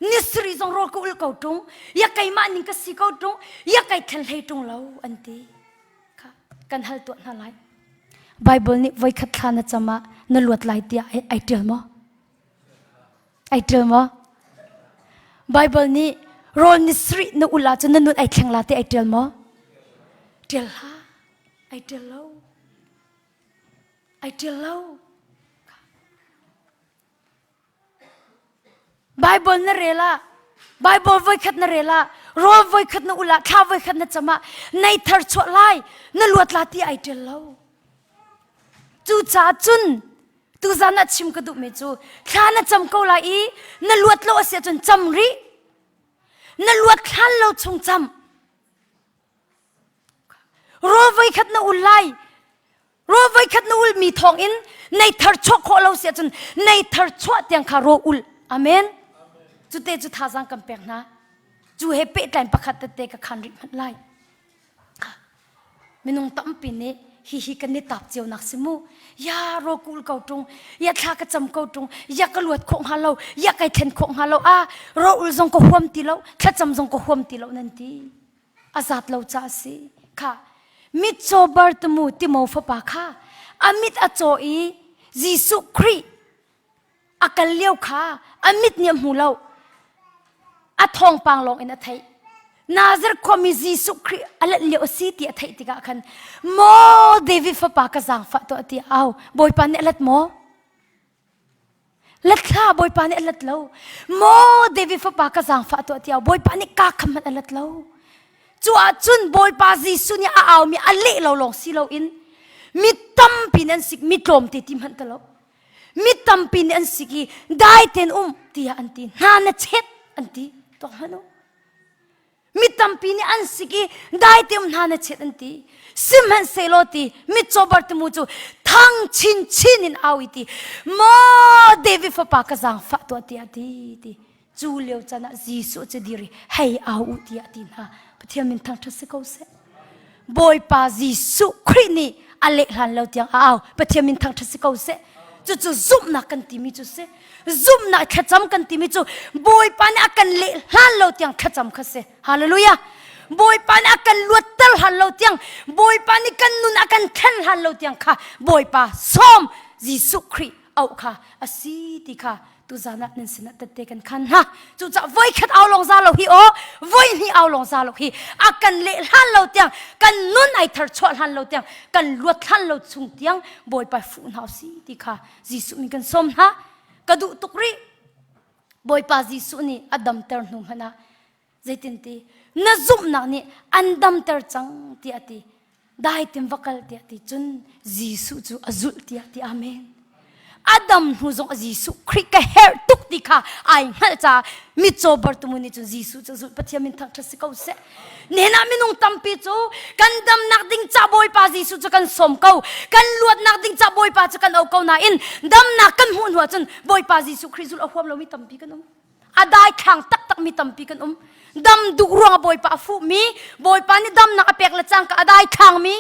nisri zong rawl ka ul ko ṭung ya keimah ning ka si ko ṭung ya kai thlen hlei ṭung lo an ti kha kan hal tuah hna lai. Bible nih voikhat thla na cam ah na luat lai tiah ai ṭial maw? Ai ṭial maw? Bible nih rawl ni sarih na ul ahcun na nun ai thleng la ti ai ṭial maw? Ṭial hlah. Ai ṭial lo. Ai ṭial lo. Bible na rel ah Bible voikhat na rel ah rawl voikhat na ul ah thla voikhat na cam ah nei thar chuah lai na luat la ti ai ṭial lo. Cucaah cun tuzan ah chim ka duhmi cu thla na cam ko lai i na luat lo a si ahcun cam rih. Na luat hlan lo chung cam. Rawl voikhat na ul lai Rawl voikhat na ulmi thawngin nei thar chuah khawh lo si ahcun nei thar chuah tiang kha raw ul. Amen. Cute cu thazaang kan pek hna. Cu he pehtlain pakhat tete ka khan rih hmanh lai. Minung tampi nih hihi kan i tap cio nak si mu. Ya raw kul ko tung, ya thla ka cam ko tung, ya ka luat khawh hnga lo, ya kai thlen khawh hnga lo. Ah, raw ul zong ka huam ti lo, thlacam zong ka huam ti lo nan ti. A zat lo ca a si. Kha mitcaw Bartimu Timo fapa kha a mit a caw i Jesuh Khrih a kal lio kha a mit nih a hmu lo. A thawngpang lawng in a theih. Nazareth khuami Jesuh Khrih a lanh lio a si ti a theih tikah khan maw David fapa ka zaangfah tuah ti au Bawipa nih a lat maw? Latthla Bawipa nih a lat lo. Maw David fapa ka zaangfah tuah tiah Bawipa nih ka kham hmanh a lat lo. Cu ahcun Bawipa Jesuh nih a aumi a leh lo lawng si loin mi tampi nan sik mi tlawmte ti hmanh ta lo. Mi tampi nih an sik i dai tein um tiah an ti. Hna na chet an ti. Tuak hmanh u. Mi tampi nih an sik i dai te um hna na chet an ti. Sihmanhsehlaw ti mitcaw Bartimu cu thang chinchin in au i ti maw David fapa ka zaangfah tuah tiah ti ti. Cu lio can ah Jesuh cu dir i hei au u tiah a ti hna. Pathian min thangṭhat si ko seh. Bawipa Jesuh Khrih nih a leh hlan lo tiang a au. Pathian min thangṭhat si ko seh. Cucu zumhnak kan timi cu si. Zumhnak thlacam kan timi cu Bawipa nih a kan leh hlan lo tiang thlacam kha si. Hallelujah. Bawipa nih a kan luatter hlan lo tiang Bawipa nih kan nun a kan thlen hlan lo tiang kha Bawipa sawm Jesuh Khrih auh kha a si ti kha tuzan ah nan sinah tette kan khan hna cucah voikhat au lawng za lo hi aw voi hnih au lawng za lo hi a kan leh hlan lo tiang kan nun ai thar chuah hlan lo tiang kan luat hlan lo chung tiang bawipa fuh hna si ti kha Jesuh min kan sawm hna ka duh tuk rih bawipa Jesuh nih a damter hnu hmanh ah Zeitinti na zumhnak nih an damter cang tiah a ti. Dai tim va kal tiah ti cun Jesuh cu a zulh tiah ti amen. A dam hnu zong a Jesuh Khrih ka herh tuk ti kha ai hngalh caah mitcaw Bartimu nih cun Jesuh cu a zulh Pathian min thangṭhat si ko seh. Nihin ah minung tampi cu kan damnak ding ca Bawipa Jesuh cu kan sawm ko. Kan luatnak ding ca Bawipa cu kan au ko nain damnak kan hmuh hnu ahcun Bawipa Jesuh Khrih zulh a huam lomi tampi kan um. A daithlang taktakmi tampi kan um. Dam duh ruang ah Bawipa a fuhmi, Bawipa nih damnak a pek le cangka a daithlangmi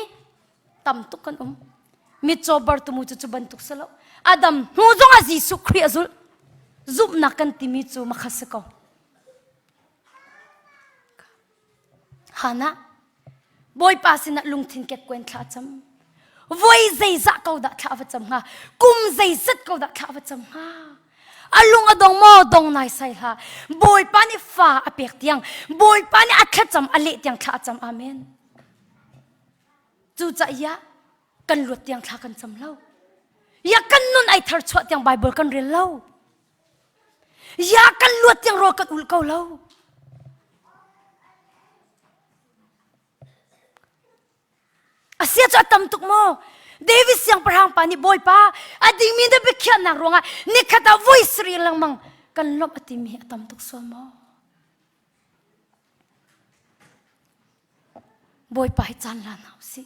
tam tuk kan um. Mitcaw Bartimu cu cu bantuk si lo. A dam hnu zong ah Jesuh Khrih a zulh. Zumhnak kan timi cu makhat si ko. Hannah Bawipa sinah lungthin kekkuan thla cam. Voi zeizah ko dah thla va cam hnga? Kum zeizat ko dah thla va cam hnga? A lung a dong maw? Dong nai sai hlah. Bawipa nih fa a pek tiang, Bawipa nih a thlacam a leh tiang thla a cam. Amen. Cucaah kan luat tiang thla kan cam lo. Ya kan nun ai thar chuah tiang Bible kan rel lo. Ya kan luat tiang rawl kan ul ko lo. Asia cu a tam tuk maw? David siangpahrang pa nih Bawipa a dingmi na biakhiahnak ruangah nikhat ah voi sarih lengmang kan lawmh a timi hi a tam tuk sual maw? Bawipa hi caan la hna usih.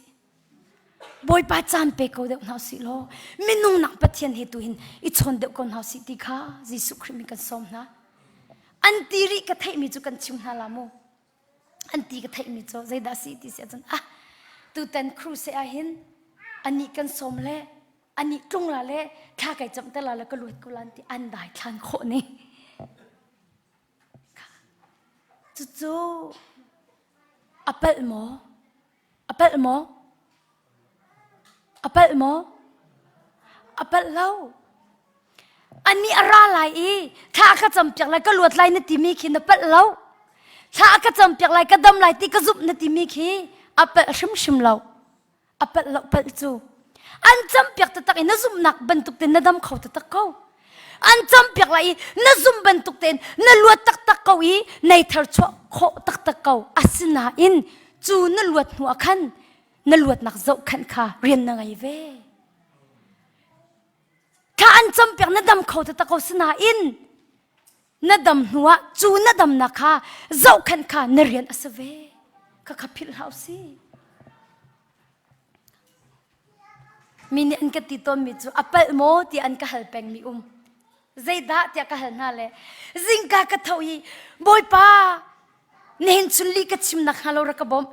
Bawipa caan pe ko deuh hna usih law minung nak Pathian he tu hin i chawn deuh ko hna usih ti kha Jesuh Khrih min kan sawm hna. An ti rih ka theihmi cu kan chim hna la mu. An ti ka theihmi cu zeidah si ti si ahcun ah tutan crusade ah hin anih kan sawm le anih tlung la le thla kai camh te la le ka luat ko lan ti an dai thlan khawh ni. Cucu a palh maw? A palh maw? A palh maw? A palh lo. Anih a ra lai i thla ka campiak lai ka luat lai na timi khi na palh lo. Thla ka campiak lai ka dam lai ti ka zumh na timi khi a palh hrimhrim lo. A palh lo palh cu an campiak taktak i na zumhnak bantuk tein na dam kho taktak ko an campiak lai i na zumh bantuk tein na luat taktak ko i nei thar chuah khawh taktak ko asinain cu na luat hnu ah khan na luatnak zohkhanh kha rian na ngei ve thla an campiak na dam kho taktak ko sinain na dam hnuah cu na damnak kha zohkhenh kha na rian a si ve kha kha philh hlah si mi nih an ka ti tawnmi cu a palh maw tiah an ka hal pengmi um zeidah tiah ka hal hna le zingka ka tho i bawipa nihin chun li ka chim nak hnga lo rak ka bawm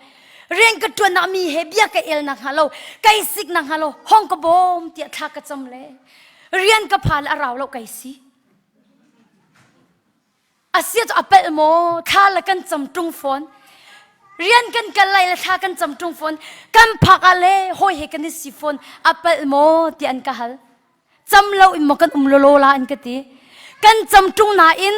rian ka ṭuan mi he bia ka el nak hnga lo kai sik nak hnga lo hong ka bawm tiah thla ka cam le rian ka pha le a rau lo kai si Asia cu a pelh maw? Thla le kan cam ṭung fawn. Rian kan kal lai le thla kan cam ṭung fawn. Kan phak ah le hawi he kan i si fawn. A palh maw tiah an ka hal. Cam lo in maw kan um lawlaw la an ka ti. Kan cam ṭung nain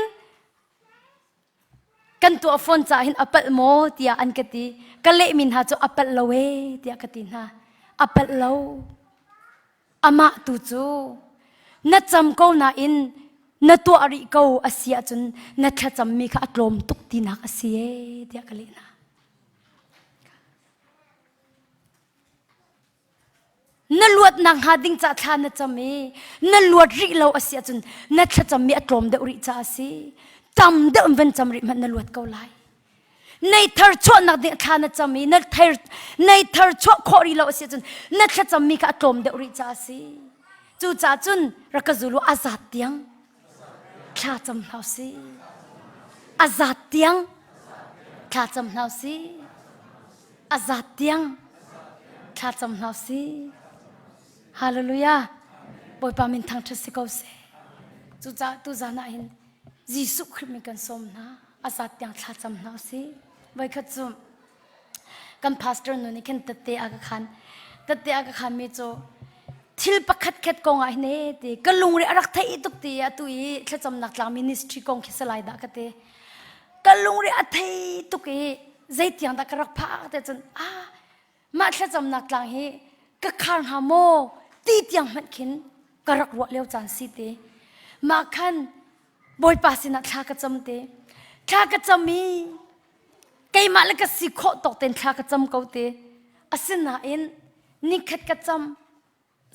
kan tuah fawn caah hin a palh maw tiah an ka ti. Ka lehmi hna cu a palh lo ee tiah ka ti hna. A palh lo. Amah tu cu na cam ko nain na tuah rih ko a si ahcun na thlacammi kha a tlawm tuk tinak a si ee tiah ka leh hna. Na luatnak hnga ding ca thla na cam i na luat rih lo a si ahcun na thlacammi a tlawm deuh rih caah a si. Tam deuh in van cam rih hmanh na luat ko lai. Nei thar chuahnak ding thla na cam i na thar nei thar chuah khawh rih lo a si ahcun na thlacammi kha a tlawm deuh rih caah a si. Cucaah cun rak ka zul u a zat tiang thla cam hna usih. A zat tiang thla cam hna usih. A zat tiang thla cam hna usih. Hallelujah. Bawipa min thangṭhat si ko seh. Cucaah tuzan ah hin Jesuh Khrih min kan sawm hna. A zat tiang thla cam hna usih. Voikhat cu kan pastor nu nih khin tette a ka khan. Tette a ka khan mi cu thil pakhat khat kong ah hin e ti ka lungre a rak thei tuk ti atu i thlacamnak tlang ministry kong khi salai dah ka ti. Ka lungre a thei tuk i zeitiang dah ka rak phak te cun ah mah thlacamnak tlang hi ka khar hnga maw ti tiang hmanh khin ka rak ruah lio caan si te mah khan Bawipa sinah thla ka cam te thla ka cam i keimah le ka si khawh tawk tein thla ka cam ko te asinain nikhat ka cam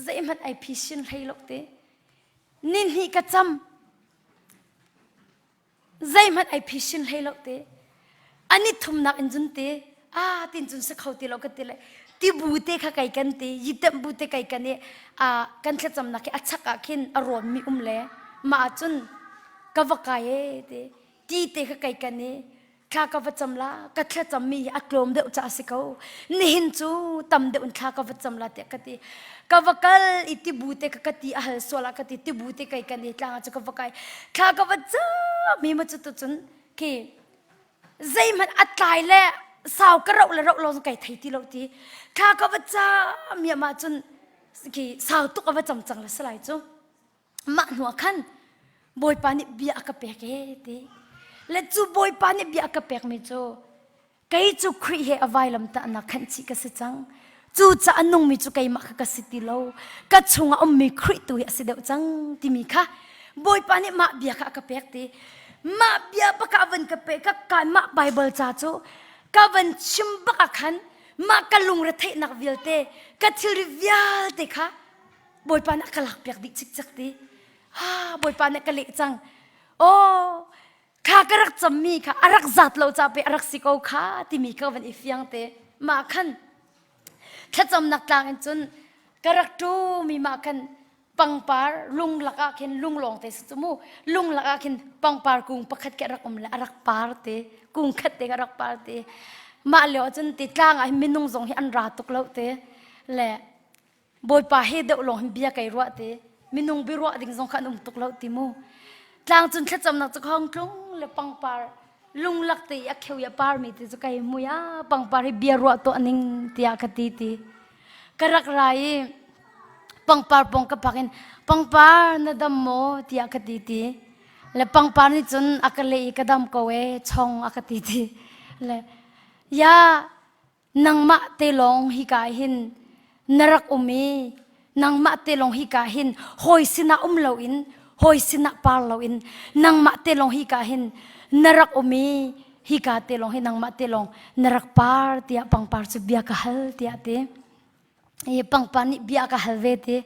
zeihmanh ai phi sin hlei lo te ni hnih ka cam Zeihmanh ai phisin hlei lo te. An i thumnak in cun te, ah tin cun si kho ti lo ka ti le tibu te kha kai kan ti, yitemh bu te kai kan i a kan thlacamnak hi a chak ah khin a rawn mi um le mah ah cun ka va kai e ti ti te kha kai kan i thla ka va cam la ka thlacam mi hi a tlawm deuh ca a si ko nihin cu tam deuh in thla ka va cam la tiah ka ti ka va kal i tibu te ka ka ti a hal sual ah ka ti tibu te kai kan i tlang ah cu ka va kai thla ka va cam mi ma cu tu cun khi zeihmanh a tlai le sau ka roh le roh lo kai thei ti lo ti thla ka va cam mi ma cun khi sau tuk a va cam cang le salai cu mah hnu ah khan Bawipa nih bia a ka pek e ti le cu Bawipa nih bia a ka pek mi cu kei cu Khrih he a vailam tahnak khanh chih ka si cang cu ca a nungmi cu keimah kha ka si ti lo ka chungah ummi Khrih tu hi a si deuh cang timi kha Bawipa nih mah bia kha a ka pek ti mah bia bak ah van ka pe ka ka mah Bible ca cu ka van chim bak ah khan mah ka lungre theihnak vialte ka thilri vialte kha Bawipa nih a ka lakpiak dih cikcek ti. Ha, Bawipa nih ka leh cang. Oh, kha ka rak cammi kha a rak zat lo ca pe a rak si ko kha timi ka van i fiang te. Mah khan thlacamnak tlang in cun ka rak ṭumi mah khan pangpar lung lakah khin lung lawng te si cu mu lung lakah khin pangpar kung pakhat ke rak um le a rak par te kung khat te ka rak par te mah lio ah cun ti tlang ah hin minung zong hi an ra tuk lo te le Bawipa he deuh lawng hin bia kai ruah te minung biaruah ding zong kha an um tuk lo ti mu tlang cun thlacamnak cu khong tlung le pangpar lunglak te i a kheu i a par mi te cu kai mui a pangpar hi bia ruah tuah ning tiah ka ti ti ka rak ra i pangpar pong ka pak in pangpar na dam maw tiah ka ti ti le pangpar nih cun a ka leh i ka dam ko e chong a ka ti ti le ya Nangmah te lawng hika hin na rak um i nangmah te lawng hika hin hawi sinah um loin hawi sinah par loin nangmah te lawng hika hin na rak um i hika te lawng hi nangmah te lawng na rak par tiah pangpar cu bia ka hal tiah ti. I pangpar nih bia ka hal ve ti.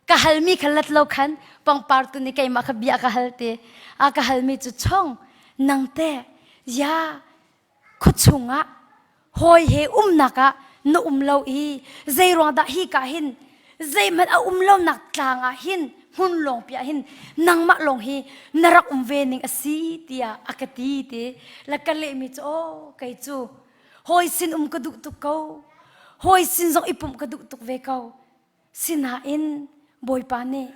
Ka halmi kha lat lo khan pangpar tu nih keimah kha bia ka hal ti. A ka halmi cu chong nang te ya Khuachung ah hawi he umnak ah na um lo i zeiruang dah hi ka hin zeihmanh a um lonak tlang ah hin hmun lawng piah hin nangmah lawng hi na rak um ve ning a si tiah a ka ti ti la ka lehmi cu aw kei cu hawi sin um ka duh tuk ko hawi sin zong i pumh ka duh tuk ve ko Sinain Bawipa nih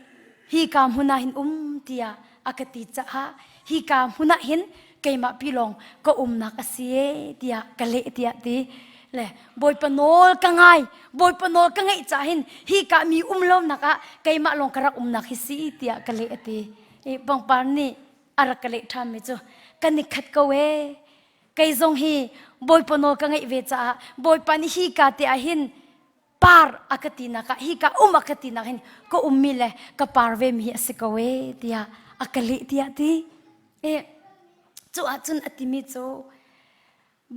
hika hmun ah hin um tiah a ka ti caah hika hmun ah hin keimah pi lawng ka umnak a si e tiah ka leh tiah ti le Bawipa nawl ka ngai Bawipa nawl ka ngeih caah hin hika mi um lonak ah keimah lawng ka rak umnak hi si tiah ka leh a ti i pangpar nih a rak ka leh ṭhan mi cu kan i khat ko e kei zong hi Bawipa nawl ka ngeih ve caah Bawipa nih hika te ah hin par a ka tinak ah hika um a ka tinak hin ka ummi le ka par ve mi hi a si ko e tiah a ka leh tiah ti e cu ahcun a timi cu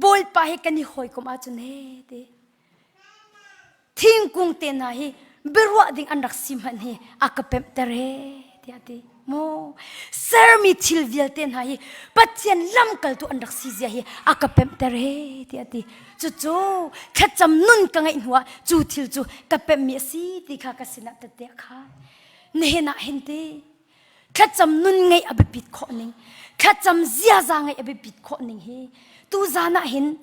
Bawipa hi kan i hawikom ahcun he ti thingkung te hna hi Biaruah ding an rak si hmanh hi a ka pemhter he tiah ti. Maw sermi thil vialte hna hi Pathian lamkaltu an rak si zia hi a ka pemhter he tiah ti. Cucu thlacam nun ka ngeih hnuah cu thil cu ka pemhmi a si ti kha ka sinah tette a khan. Nihin ah hin ti thlacam nun ngeih a biapit khawh ning thlacam ziaza ngeih a biapit khawh ning hi tu zan ah hin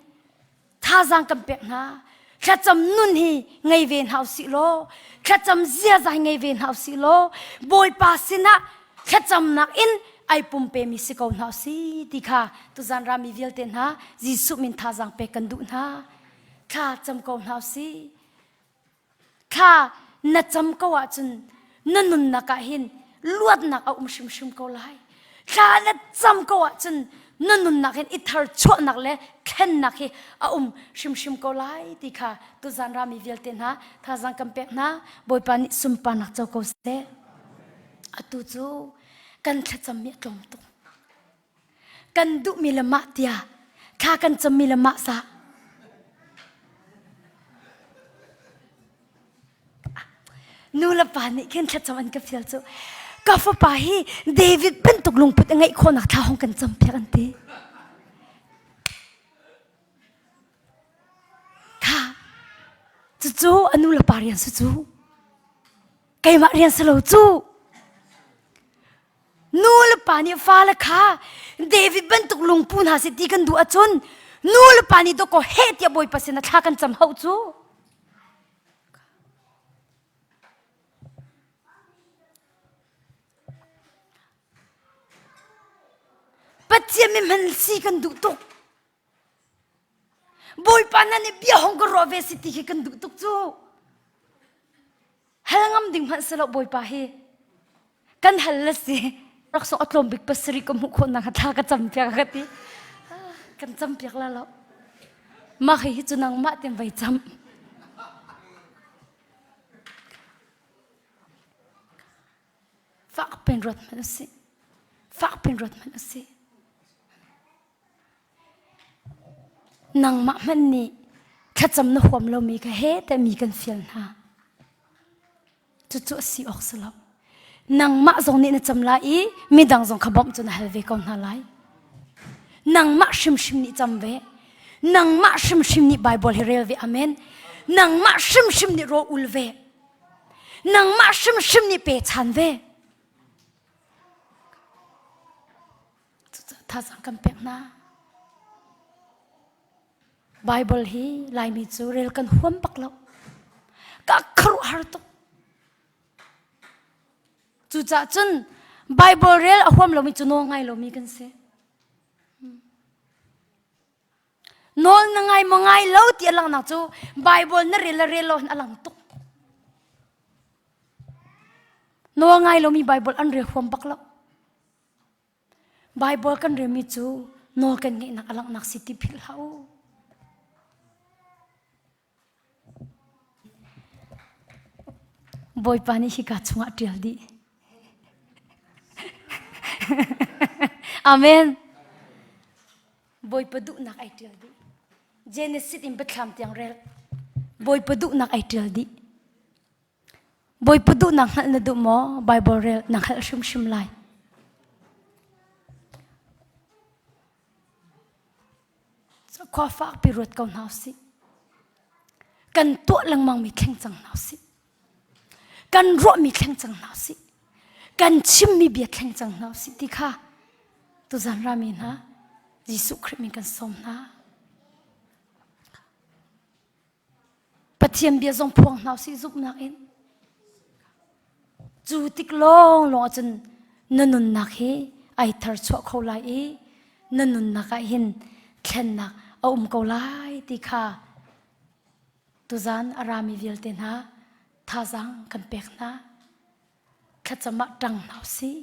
thazaang kan pek hna thlacam nun hi ngei ve hna usih law thlacam ziaza hi ngei ve hna usih law bawipa sinah thlacamnak in ai pumpemi si ko hna usih ti kha tuzan rami vialte hna Jesuh min thazaang pek kan duh hna thla cam ko hna usih Thla na cam ko ahcun na nunnak ah hin luatnak a um hrimhrim ko lai. Thla na cam ko ahcun na nunnak hin i tharchuahnak le thlennak hi a um hrimhrim ko lai ti kha tuzan rami vialte hna thazaang kan pek hna. Bawipa nih sunparnak co ko seh. Atu cu kan thlacammi a tlawm tuk. Kan duhmi le mah tia thla kan cammi le mah sa. Nu le pa nih khin thlacam an ka fial cu ka fapa hi David bantuk lungput a ngeih khawhnak thla hong kan cam piak an ti. Kha cucu a nu le pa rian su cu keimah rian si lo cu Nu le pa nih fale kha David bantuk lungpu hna seh ti kan duh ahcun nu le pa nih dawkaw heh tiah Bawipa sinah thla kan cam hauh cu. Pathian mi hman si kan duh tuk. Bawipa na nih bia hong ka ruah ve si ti khi kan duh tuk cu. Hal ngam ding hmanh si lo Bawipa hi. Kan hal le si. Raksawng a tlawm bik pasarih ka hmuh khawh nak thla ka cam piak ka ti. Kan cam piak la lo. Mah hi cu nangmah ten vai cam. Fak pen ruat hmanh a si. Fak pen ruat hmanh a si. Nangmah hmanh nih thlacam na huam lomi kha he teh mi kan fial hna. Cucu a si awk si lo. Nangmah zong nih na cam lai i midang zong kha bawmh cu na hal ve ko hna lai. Nangmah hrimhrim nih cam ve. Nangmah hrimhrim nih Bible hi rel ve. Amen. Nangmah hrimhrim nih rawl ul ve. Nangmah hrimhrim nih pe chan ve. Thazaang kan pek hna. Bible hi Laimi cu rel kan huam bak lo. Ka khuaruahhar tuk. Cucaah cun Bible rel a huam lomi cu nawl ngai lomi kan si. Nawl na ngai maw ngai lo ti a langhnak cu Bible na rel le rel lo hin a lang tuk. Nawl ngai lomi Bible an rel huam bak lo. Bible kan relmi cu nawl kan ngeihnak a langhnak si ti philh hlah u. Bawipa nih hika chungah ṭial dih. Amen. Bawipa duhnak ai ṭial dih. Genesis in Biathlam tiang rel. Bawipa duhnak ai ṭial dih. Bawipa duhnak hngalh na duh maw? Bible rel na hngalh hrimhrim lai. Khua fakpi ruat ko hna usih. Kan tuah lengmang mi thleng cang hna usih. Kan ruahmi thleng cang hna usih. Kan chimmi bia thleng cang hna usih ti kha tuzan rami hna Jesuh Khrih min kan sawm hna. Pathian bia zong phuang hna usih zumhnak in. Cu tik lawnglawng ahcun na nunnak hi ai tharchuah kho lai i na nunnak ah hin thlennak a um ko lai ti kha tuzan a rami vialte hna thazaang kan pek hna. Thlacam ah ṭang hna usih.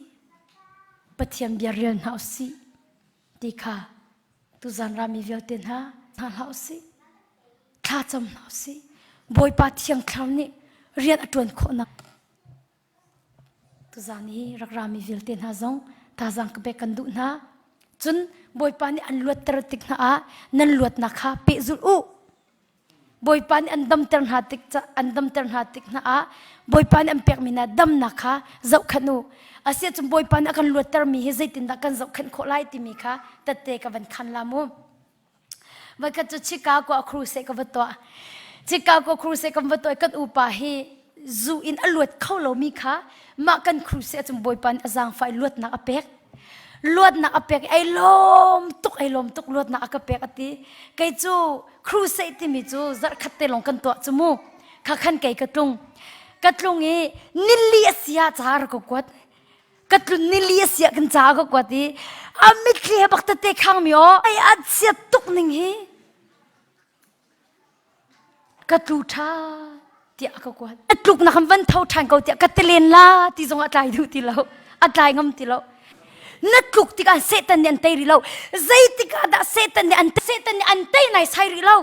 Pathian bia rel hna usih ti kha tuzan rami vialte hna hna hlah usih. Thla cam hna usih. Bawipa Thiang Thlarau nih rian a ṭuan khawhnak tuzan i rak rami vialte hna zong thazaang ka pek kan duh hna. Cun Bawipa nih an luatter tik hna ah nan luatnak kha pehzulh u. Bawipa nih an damter hna tik an damter hna tik hna ah Bawipa nih an pekmi hna damnak kha zohkhenh u. Asiahcun Bawipa nih a kan luattermi hi zeitindah kan zohkhenh khawh lai timi kha tette ka van khan la mu. Voikhat cu Chicago ah crusade ka va tuah. Chicago crusade kan va tuah i kan upa hi zu in a luat kho lomi kha mah kan crusade ahcun Bawipa nih a zaangfah i luatnak a pek. Luatnak a pek i ai lawm tuk ai lawm tuk luatnak a ka pek a ti. Kei cu crusade timi cu zarhkhat te lawng kan tuah cu mu. Kha khan kei ka tlung. Ka tlung i nili a si ah ca rak ka kuat. Ka tlun nili a si ah kan ca ka kuat i a mitthli he bak tete khang mi aw ai a chiat tuk ning hi ka tlu ṭha tiah ka kuat. A tluknak kan van tho ṭhan ko tiah ka tilen la ti zong a tlai duh ti lo. A tlai ngam ti lo. Na tluk tikah Satan nih an tei rih lo. Zeitik ah dah Satan nih an Satan nih an tei nai sai rih lo.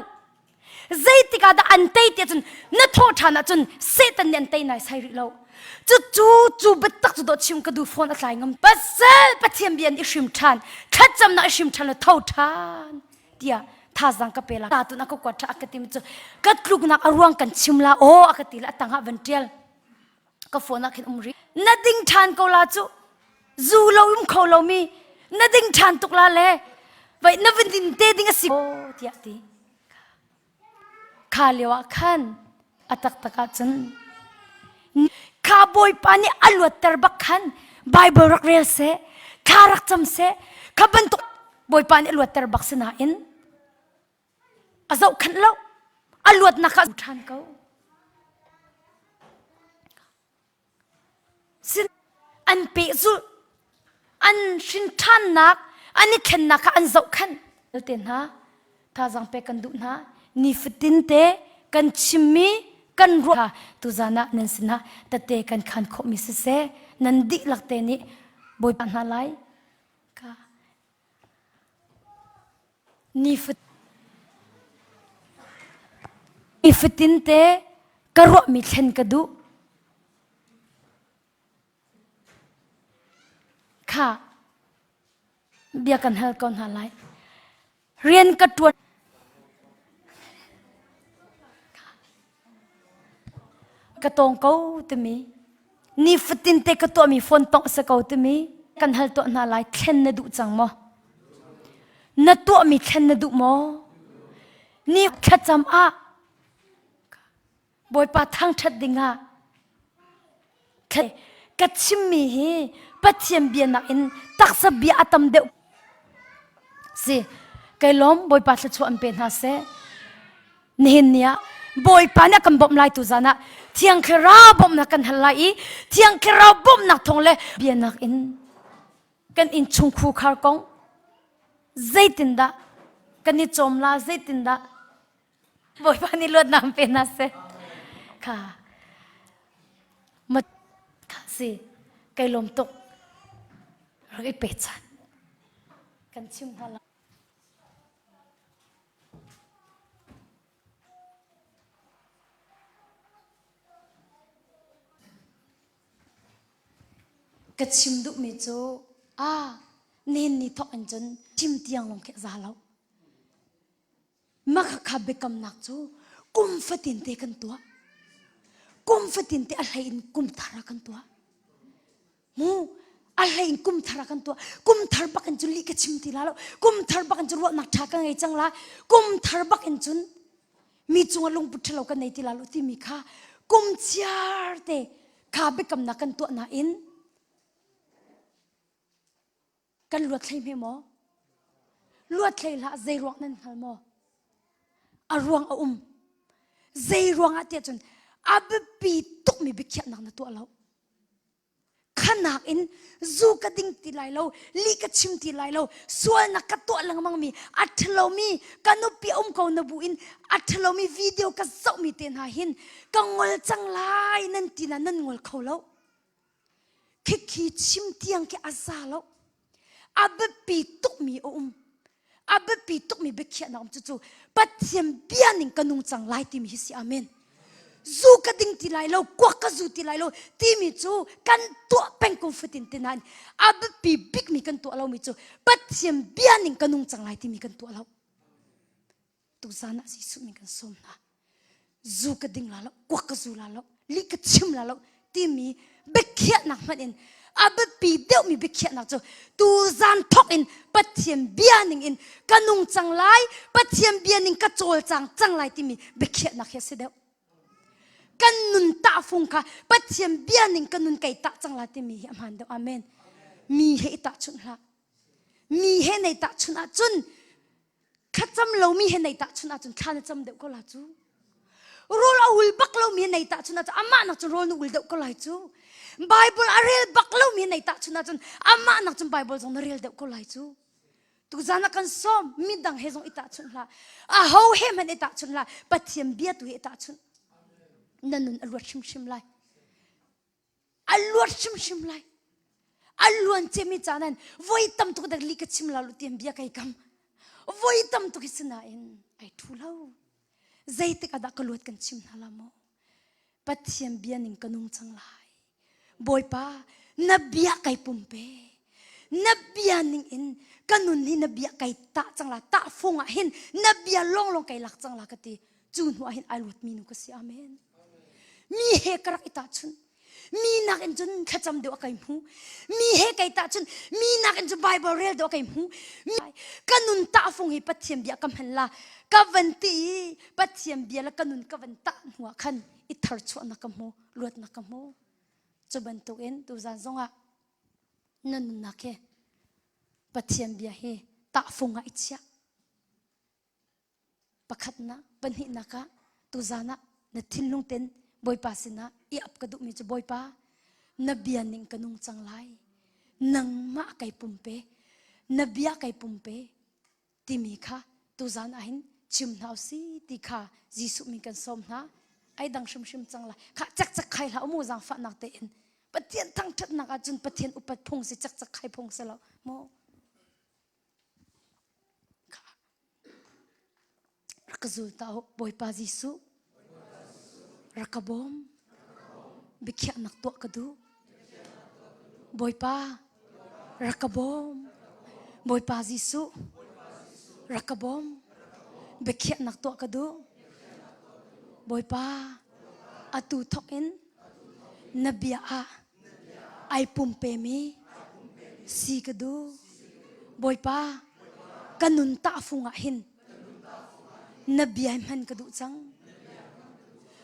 Zeitik ah dah an tei tiah cun na thawh ṭhan ahcun Satan nih an tei nai sai rih lo. Cucu cu biatak cu dawh chim ka duh phone a tlai ngam. Pasal Pathian bia in i hrim ṭhan, thlacamnak i hrim ṭhan le tho ṭhan tiah thazang ka pe la. Ta tun a ka kuat ṭha a ka ti mi cu ka tluknak a ruang kan chim la aw a ka ti le a tang ah van ṭial. Ka phone ah khin um rih. Na ding ṭhan ko la cu zu lo um kho lomi na ding ṭhan tuk la le vai na vun din te ding a si aw tiah ti. Kha lio ah khan a taktak ahcun kha Bawipa nih a luatter bak khan Bible rak rel seh, thla rak cam seh, kha bantuk Bawipa nih a luatter bak si nain a zohkhenh lo, a luatnak kha a ṭhan ko. Sin an pehzulh an hrin ṭhannak an i thlennak kha an zohkhenh te hna thazang pek kan duh hna nifatin te kan chimmi kan ruah tuzan ah nan sinah tete kan khan khawhmi siseh nan dihlak te nih bawipa hna lai ka Nifatin te ka ruahmi thlen ka duh. Kha bia kan hal ko hna lai. Rian ka ṭuan. Ka tawng ko timi nifatin te ka tuahmi phone tongh si ko timi kan hal tuah hna lai thlen na duh cang maw na tuahmi thlen na duh maw ni thlacam ah Bawipa thangṭhat dingah ka chimmi hi Pathian bia nakin taksa bia a tam deuh si kai lawm Bawipa thluachuah an pe hna seh nihin ni ah Bawipa nih a kan bawmh lai tu zan ah Thiang Thlarau bawmhnak kan hal lai i Thiang Thlarau bawmhnak thawng le bia nakin kan innchung khar kong zeitindah kan i cawm la zeitindah Bawipa nih luatnak pe hna seh. Kha. Ma kha si. Kai lawm tuk. Rak i pe chan. Kan chim hna la. Ka chim duhmi cu a nihin ni thawk in cun chim tiang lawng khi a za lo. Makhakha biakamnak cu kum fatin te kan tuah. Kum fatin te a hlei in kum thar ah kan tuah. Mu a hlei in kum thar ah kan tuah. Kum thar bak in cun lih ka chim ti la lo. Kum thar bak in cun ruahnak ṭha ka ngei cang la. Kum thar bak in cun mi cungah lungput ṭhalo ka nei ti la lo timi kha kum chiar te kha biakamnak kan tuah nain Kan luat hlei hme maw? Luat hlei hlah zei ruang nan hngal maw? A ruang a um. Zei ruang ah tiah cun a biapi tukmi biakhiahnak na tuah lo. Khanak in zu ka ding ti lai lo, li ka chim ti lai lo, sualnak ka tuah lengmang mi, a ṭhalomi ka nupi um ko na bu in a ṭhalomi video ka zohmi te hna hin ka ngol cang lai nan ti na nan ngol kho lo. Khikhi chim tiang khi a za lo. A biapi tukmi a um. A biapi tukmi biakhiahnak um cucu Pathian bia ning ka nung cang lai timi hi si amen. Zu ka ding ti lai lo, kuak ka zu ti lai lo timi cu kan tuah peng ko fatin te nain a biapi bikmi kan tuah lomi cu Pathian bia ning ka nung cang lai timi kan tuah lo. Tuzan ah Jesuh min kan sawm hna. Zu ka ding la lo, kuak ka zu la lo, lih ka chim la lo timi biakhiahnak hmanh in a biapi deuhmi biakhiahnak cu tu zan thok in Pathian bia ning in ka nung cang lai, Pathian bia ning ka cawlcang cang lai timi biakhiahnak hi a si deuh. Kan nun tahfung kha Pathian bia ning ka nun kai tah cang lai timi hi a hmaan deuh. Amen. Mi he i tahchunh hlah. Mi he nei tahchunh ahcun thlacam lomi he nei tahchunh ahcun thla na cam deuh ko la cu. Rawl a ul bak lomi he nei tahchunh ahcun amah nak cun rawl na ul deuh ko lai cu. Bible a rel bak lomi he nei tahchunh ahcun amah nak cun Bible zong na rel deuh ko lai cu. Tuzan ah kan sawm midang he zong i tahchunh hlah. Aho he hmanh i tahchunh hlah. Pathian bia tu hi i tahchunh. Na nun a luat hrimhrim lai. A luat hrimhrim lai. A luan ciami caan an voi tam tuk dak li ka chim la lu tian bia kai kam. Voi tam tuk hi sinain ai thu lo. Zeitik ah dah ka luat kan chim hna la maw? Pathian bia ning ka nung cang lai. Bawipa, na bia kai pumpe. Na bia ning in ka nun hi na bia kai tah cang la tah fung ah hin na bia longlong kai lak cang la ka ti. Cu hnu ah hin ai luat mi nu ka si. Amen. Mi he ka rak i tahchunh. Mi nakin cun thlacam deuh a kai hmu. Mi he kai tahchun mi nakin cun Bible rel deuh a kai hmu. Ka nun tahfung hi Pathian bia ka hman la. Ka van ti i Pathian bia le ka nun ka van tah hnu ah khan i tharchuahnak ka hmu. Luatnak ka hmu. Cu bantukin tuzan zongah na nunnak hi Pathian bia hi tahfung ah i chiah. Pakhatnak, pahnihnak ah tuzan ah na thinlung ten Bawipa sinah i ap ka duhmi cu Bawipa na bia ning ka nung cang lai. Nangmah kai pumpe, na bia kai pumpe. Timi kha tuzan ahhin chim hna usih ti kha Jesuh min kan sawm hna. Ai dang hrimhrim cang lai. Kha cakcak khai hlah umu zaangfahnak tein. Pathian thangṭhatnak ahcun Pathian upat phung si cakcak khai phung si lo mu. Kha rak ka zul ta u Bawipa Jesuh. Rak ka bawm. Biakhiahnak tuah ka duh. Bawipa, rak ka bawm. Bawipa Jesuh, rak ka bawm. Biakhiahnak tuah ka duh. Bawipa, atu thawk in na bia ah ai pumpemi si ka duh. Bawipa, ka nun tahfung ah hin na bia hman ka duh cang.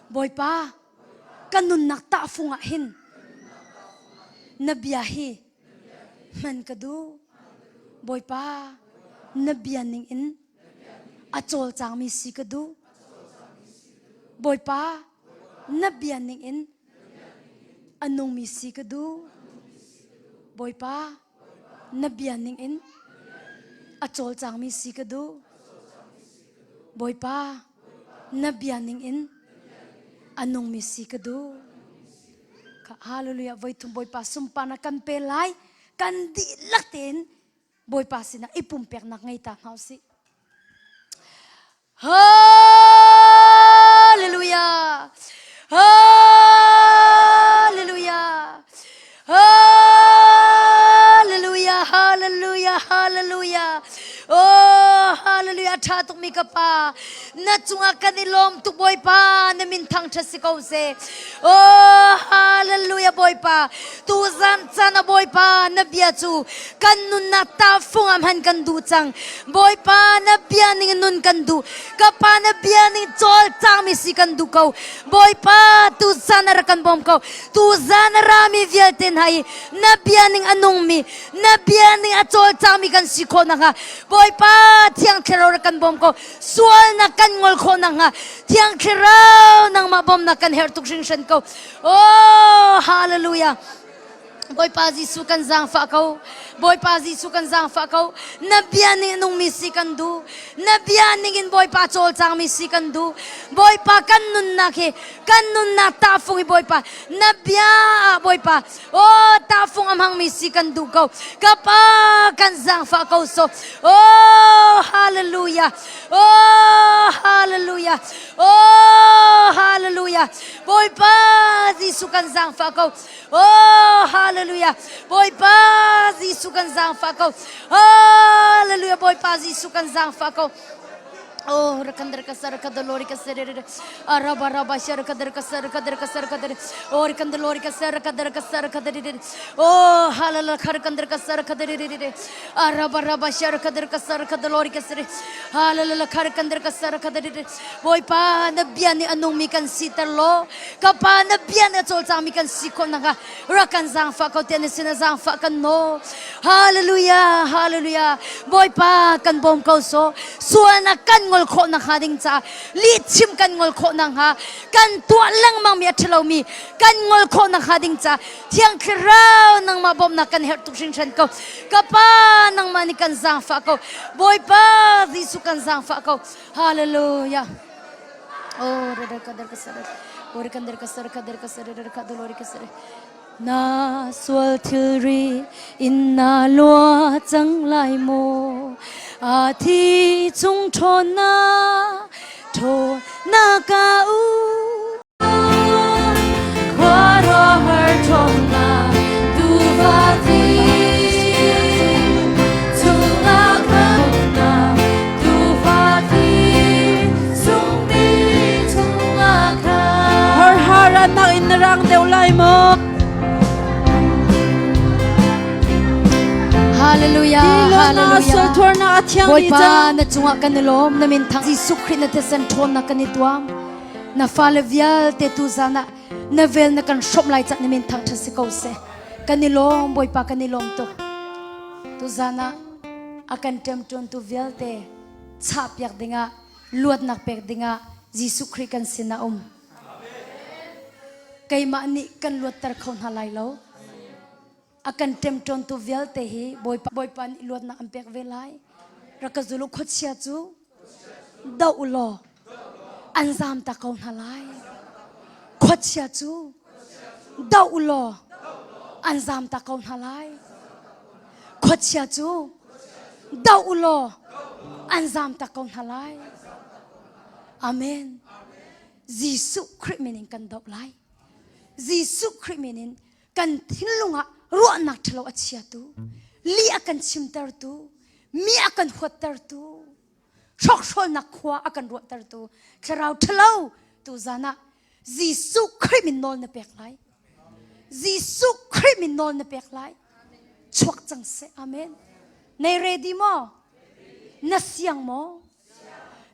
Bawipa, ka nunnak tahfung ah hin na bia hi hman ka duh. Bawipa, na bia ning in a cawlcangmi si ka duh. Bawipa, na bia ning in a nungmi si ka duh. Bawipa, na bia ning in a cawlcangmi si ka duh. Bawipa, na bia ning in a nungmi si ka duh. Ka hallelujah voithum Bawipa sunparnak kan pe lai. Kan dihlak tein Bawipa sinah i pumpeknak ngei ta hna usih. Hallelujah. Hallelujah. Hallelujah. Hallelujah. Hallelujah. Oh, hallelujah. Tha tuk mi ka pa. Na cungah kan i lawm tuk Bawipa. Na min thangṭhat si ko seh. Oh, hallelujah Bawipa. Tu zan caan ah Bawipa na bia cu kan nunnak tahfung ah hman kan duh cang. Bawipa na bia ning nun kan duh. Ka pa na bia ning cawlcangmi si kan duh ko. Bawipa tu zan a rak kan bawm ko. Tu zan a rami vialte hna hi na bia ning a nungmi, na bia ning a cawlcangmi kan si khawh nakhnga Bawipa Thiang Thlarau rak kan bawm ko. Sualnak kan ngol khawh nakhnga Thiang Thlarau nangmah bawmnak kan herh tuk hringhran ko. Oh, hallelujah. Bawipa Jesuh kan zaangfah ko. Bawipa Jesuh kan zaangfah ko. Na bia ning nungmi si kan duh. Na bia ning in Bawipa cawlcangmi si kan duh. Bawipa kan nunnak hi kan nunnak tahfung hi Bawipa na bia ah Bawipa oh tahfung a hmangmi si kan duh ko. Ka pa kan zaangfah ko so. Oh hallelujah. Oh hallelujah. Oh hallelujah. Bawipa Jesuh kan zaangfah ko. Oh hallelujah. Bawipa Jesuh kan zaangfah ko. Hallelujah. Bawipa Jesuh kan zaangfah ko. Oh, rakandar kasar kadalori kasar araba raba shar kadar kasar kadar kasar kadar or kandalori kasar kadar kasar kadar Oh, halala khar kandar kasar kadar araba raba shar kadar kasar kadalori kasar halala khar kandar kasar kadar Bawipa na bia nih a nungmi kan siter law ka pa na bia nih a cawlcangmi kan si khawh nakhnga rak kan zaangfah ko tiah na sin ah zaangfah kan nawl. Hallelujah, hallelujah. Bawipa kan bawm ko sawh. Sualnak kan ngol khawh nakhnga ding caah lihchim kan ngol khawh nakhnga kan tuah lengmangmi a ṭhalomi kan ngol khawh nakhnga ding caah Thiang Thlarau nangmah bawmhnak kan herh tuk hringhran ko. Ka Pa nangmah nih kan zaangfah ko. Bawipa Jesuh kan zaangfah ko. Hallelujah. Oh, radar kadar kasar. Ori kandar kasar kadar kasar radar kadar ori kasar. Na sual thilri in na lua cang lai maw? A thi chung ṭhawn na ṭhawn na ka u. Khuaruahhar ṭhawnnak tuufa thi chungah khan tuufa thi sungmi chungah khan. Harharannak in na rang deuh lai maw? Hallelujah, Hallelujah. Sualthurnak a thiang dih Bawipa cang. na cungah kan i lawm na min thang Jesuh Khrih na thisen ṭhawnnak kan i tuam na fale vialte tu zan ah na vel na kan hrawmh lai cah na min thang ṭha si ko seh kan i lawm Bawipa kan i lawm tuk tu zan ah a kan ṭemṭuantu vialte chah piak dingah luatnak pek dingah Jesuh Khrih kan sin ah um keimah nih kan luatter kho hna lai lo a kan ṭemṭawntu vialte hi Bawipa, Bawipa nih luatnak an pek ve lai. Rak ka zul u khuachia cu doh u law an zaam ta ko hna lai. Khuachia cu doh u law an zaam ta ko hna lai. Khuachia cu doh u law an zaam ta ko hna lai. Amen. Jesuh Khrih min in kan doh lai. Jesuh Khrih min in kan thinlung ah ruahnak ṭhalo a chiatu li a kan chimtertu mi a kan huattertu hrokhrawlnak khua a kan ruahtertu thlarau ṭhalo tu zan ah Jesuh Khrih min nawl na pek lai Jesuh Khrih min nawl na pek lai chuak cang seh amen nei ready maw na siang maw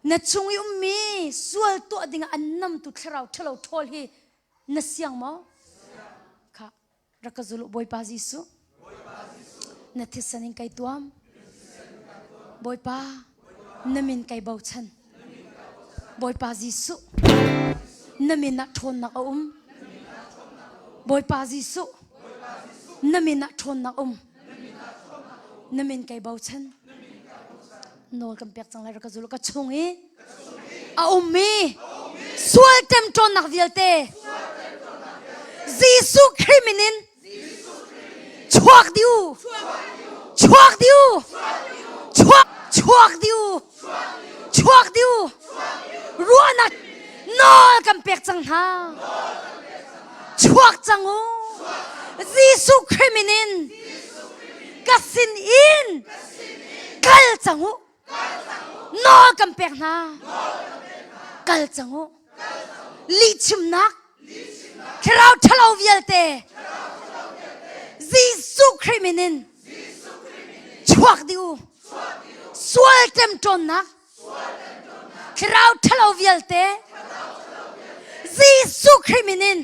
na chung i ummi sual tuah dingah an namtu thlarau ṭhalo ṭhawl hi Na siang maw? Kha rak ka zul u Bawipa Jesuh. Na thisen in kai tuam. Bawipa, na min kai bochan. Bawipa Jesuh, na min ah ṭhawnnak a um. Bawipa Jesuh, na min ah ṭhawnnak um. Na min kai bochan. Nawl kan pek cang lai rak ka zul ka chung i a ummi sual ṭemṭawnnak vialte Jesuh Khrih min in chuak dih u chuak dih u chuak chuak dih u chuak dih u ruahnak nawl kan pek cang hna chuak cang u Jesuh Khrih min in ka sin in kal cang u Nawl kan pek hna. Kal cang u. Lihchimnak, thlarau ṭhalo vialte, Jesuh Khrih min in chuak dih u. Sual ṭemṭawnnak, thlarau ṭhalo vialte, Jesuh Khrih min in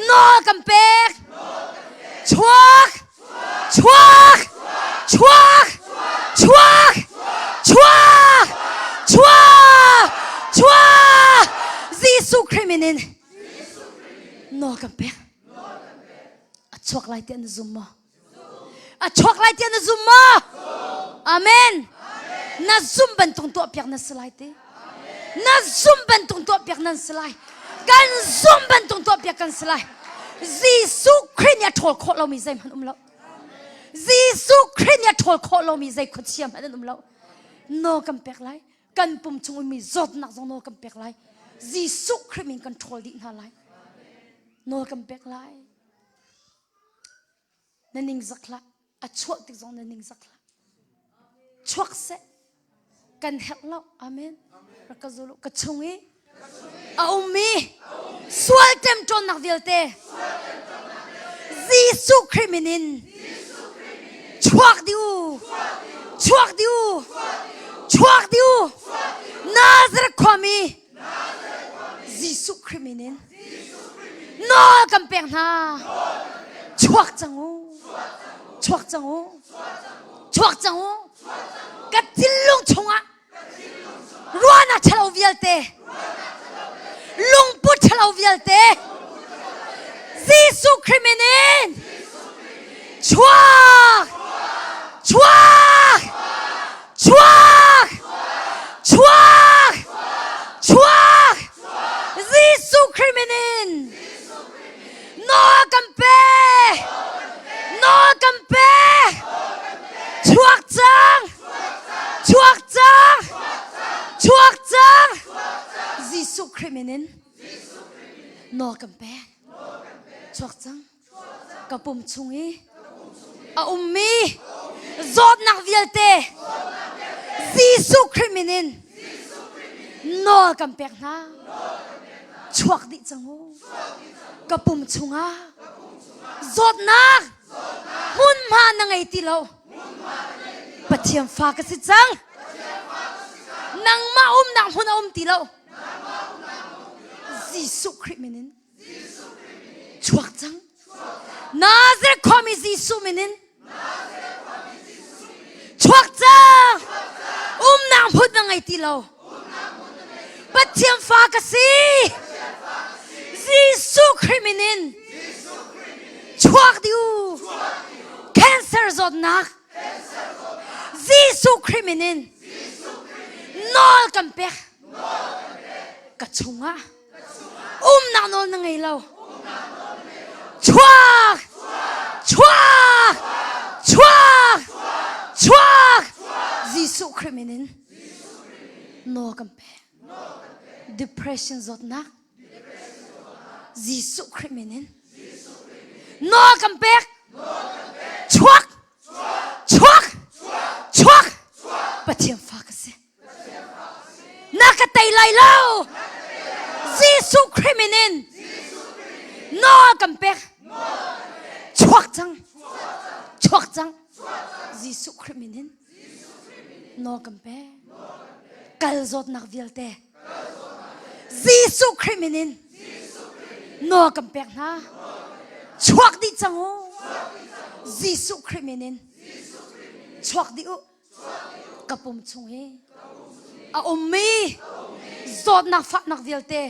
nawl kan pek. Chuak! Chuak! Chuak! Chuak! Chuak! Chuak! Chuak! Jesuh Khrih min in nawl kan pek. A chuak lai tiah na zum maw? A chuak lai tiah na zum maw? Amen. Na zum bantuk tuah piak na si lai ti. Na zum bantuk tuah piak nan si lai. Kan zum bantuk tuah piak kan si lai. Jesuh Khrih nih a ṭhawl khawh lomi zeihmanh um lo. Jesuh Khrih nih a ṭhawl khawh lomi zei khuachia hmanh an um lo. Nawl kan pek lai. Kan pum chung ummi zawtnak zong nawl kan pek lai. Jesuh Khrih min kan ṭhawl dih hna lai. Nawl kan pek lai. Na ningzak hlah. A chuah tik zong na ningzak hlah. Chuak seh. Kan herh lo. Amen. Rak ka zul u. Ka chung i a ummi sual ṭemṭawnnak vialte Jesuh Khrih min in chuak dih u. Chuak dih u. Chuak dih u. Nazareth khuami Jesuh Khrih min in nawl kan pek hna. Chuak cang u. Chuak cang u. Chuak cang u. Ka thinlung chungah ruahnak ṭhalo vialte, lungput ṭhalo vialte, Jesuh Khrih min in chuak! Chuak! Chuak! Chuak! Chuak! Jesuh Khrih min in nawl kan pe! Nawl kan pe! Chuak cang! Chuak cang! Chuak cang! Jesuh Khrih min in nawl kan pe. Chuak cang. Ka pum chung i a ummi zawtnak vialte Jesuh Khrih min in nawl kan pek hna. Chuak dih cang u. Ka pum chungah zawtnak hmunhma na ngei ti lo. Pathian fa ka si cang. Nangmah umnak hmun a um ti lo. Jesuh Khrih min in chuak cang. Nazareth khuami Jesuh min in chuak cang. Umnak hmun na ngei ti lo. Pathian fa ka si. Jesuh Khrih min in chuak dih u. Cancer zawtnak Jesuh Khrih min in nawl kan pek. Ka chungah umnak nawl na ngei lo. Chuak! Chuak! Chuak! Chuak! Jesuh Khrih min in nawl kan pek. Depression zawtnak Jesuh Khrih min in nawl kan pek. Chuak! Chuak! Chuak! Pathian fa ka si. Na ka tei lai lo. Jesuh Khrih min in nawl kan pek. Chuak cang. Chuak cang. Jesuh Khrih min in nawl kan pek. Kal zawtnak vialte Jesuh Khrih min in nawl kan pek hna. Chuak dih cang u. Jesuh Khrih min in chuak dih u. Ka pum chung hi a ummi zawtnak fahnak vialte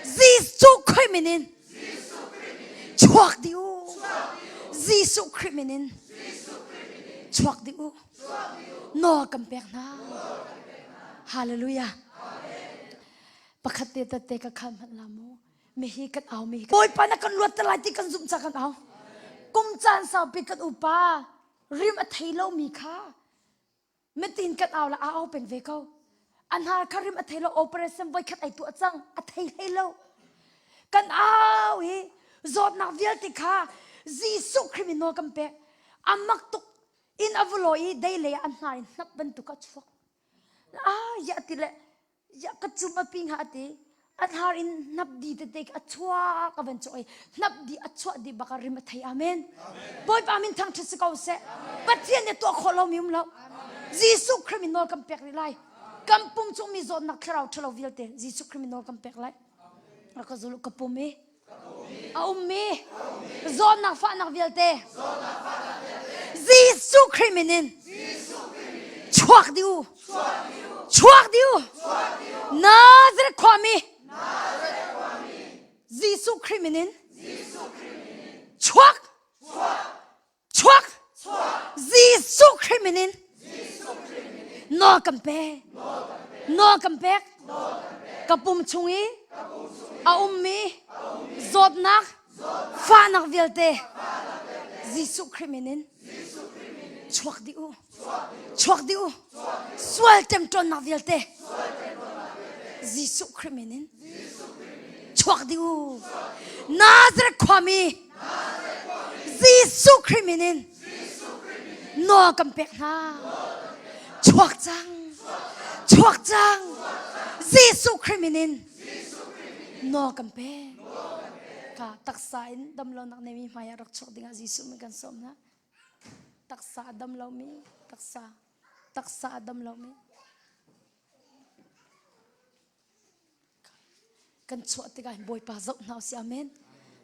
Jesuh Khrih min in chuak dih u. Jesuh Khrih min in chuak dih u. Nawl kan pek hna. Hallelujah. Pakhat te tate ka khal hmanh la mu. Mihi kan au mi. Bawipa na kan luat te lai ti kan zumh ca kan au. Kum caan saupi kan upa rim a thei lomi kha mitin kan au la a au peng ve ko. A hnar kha rim a thei lo operation voikhat ai tuah cang a thei hlei lo. Kan au i zawtnak vialte kha Jesuh Khrih min nawl kan pek. A mak tuk inn a va lawi i dei lei ah a hnar in hnap bantuk a chuak. Ah ya ti le ya ka cum a pi hnga a ti. A hnar in hnap di tete a chuak a van chuah i hnap di a chuah di bak a rim a thei. Amen. Bawipa min thangṭhat si ko seh. Pathian nih tuah khawh lomi um lo. Jesuh Khrih min nawl kan pek rih lai. Kan pum chung mi zawtnak thlarau ṭhalo vialte Jesuh Khrih min nawl kan pek lai. Ka zul ka pum i a ummi zawtnak fahnak vialte Jesuh Khrih min in chuak dih u chuak dih u Nazareth khuami Jesuh Khrih min in chuak Chuak! Jesuh Khrih min in nawl kan pek. Nawl kan pek. Ka pum chung i a ummi zawtnak, fahnak vialte Jesuh Khrih min in chuak dih u. Chuak dih u. Sual ṭemṭawnnak vialte Jesuh Khrih min in chuak dih u. Nazareth khuami Jesuh Khrih min in nawl kan pek hna. Chuak cang. Chuak cang. Jesuh Khrih min in. Nawl kan pek. Ka taksa in damlonak neimi hmai ah rak chuak dingah Jesuh min kan sawm hna. Taksa a dam lomi, taksa, taksa a dam lomi. Kan chuah tikah hin Bawipa zoh hna usih. Amen.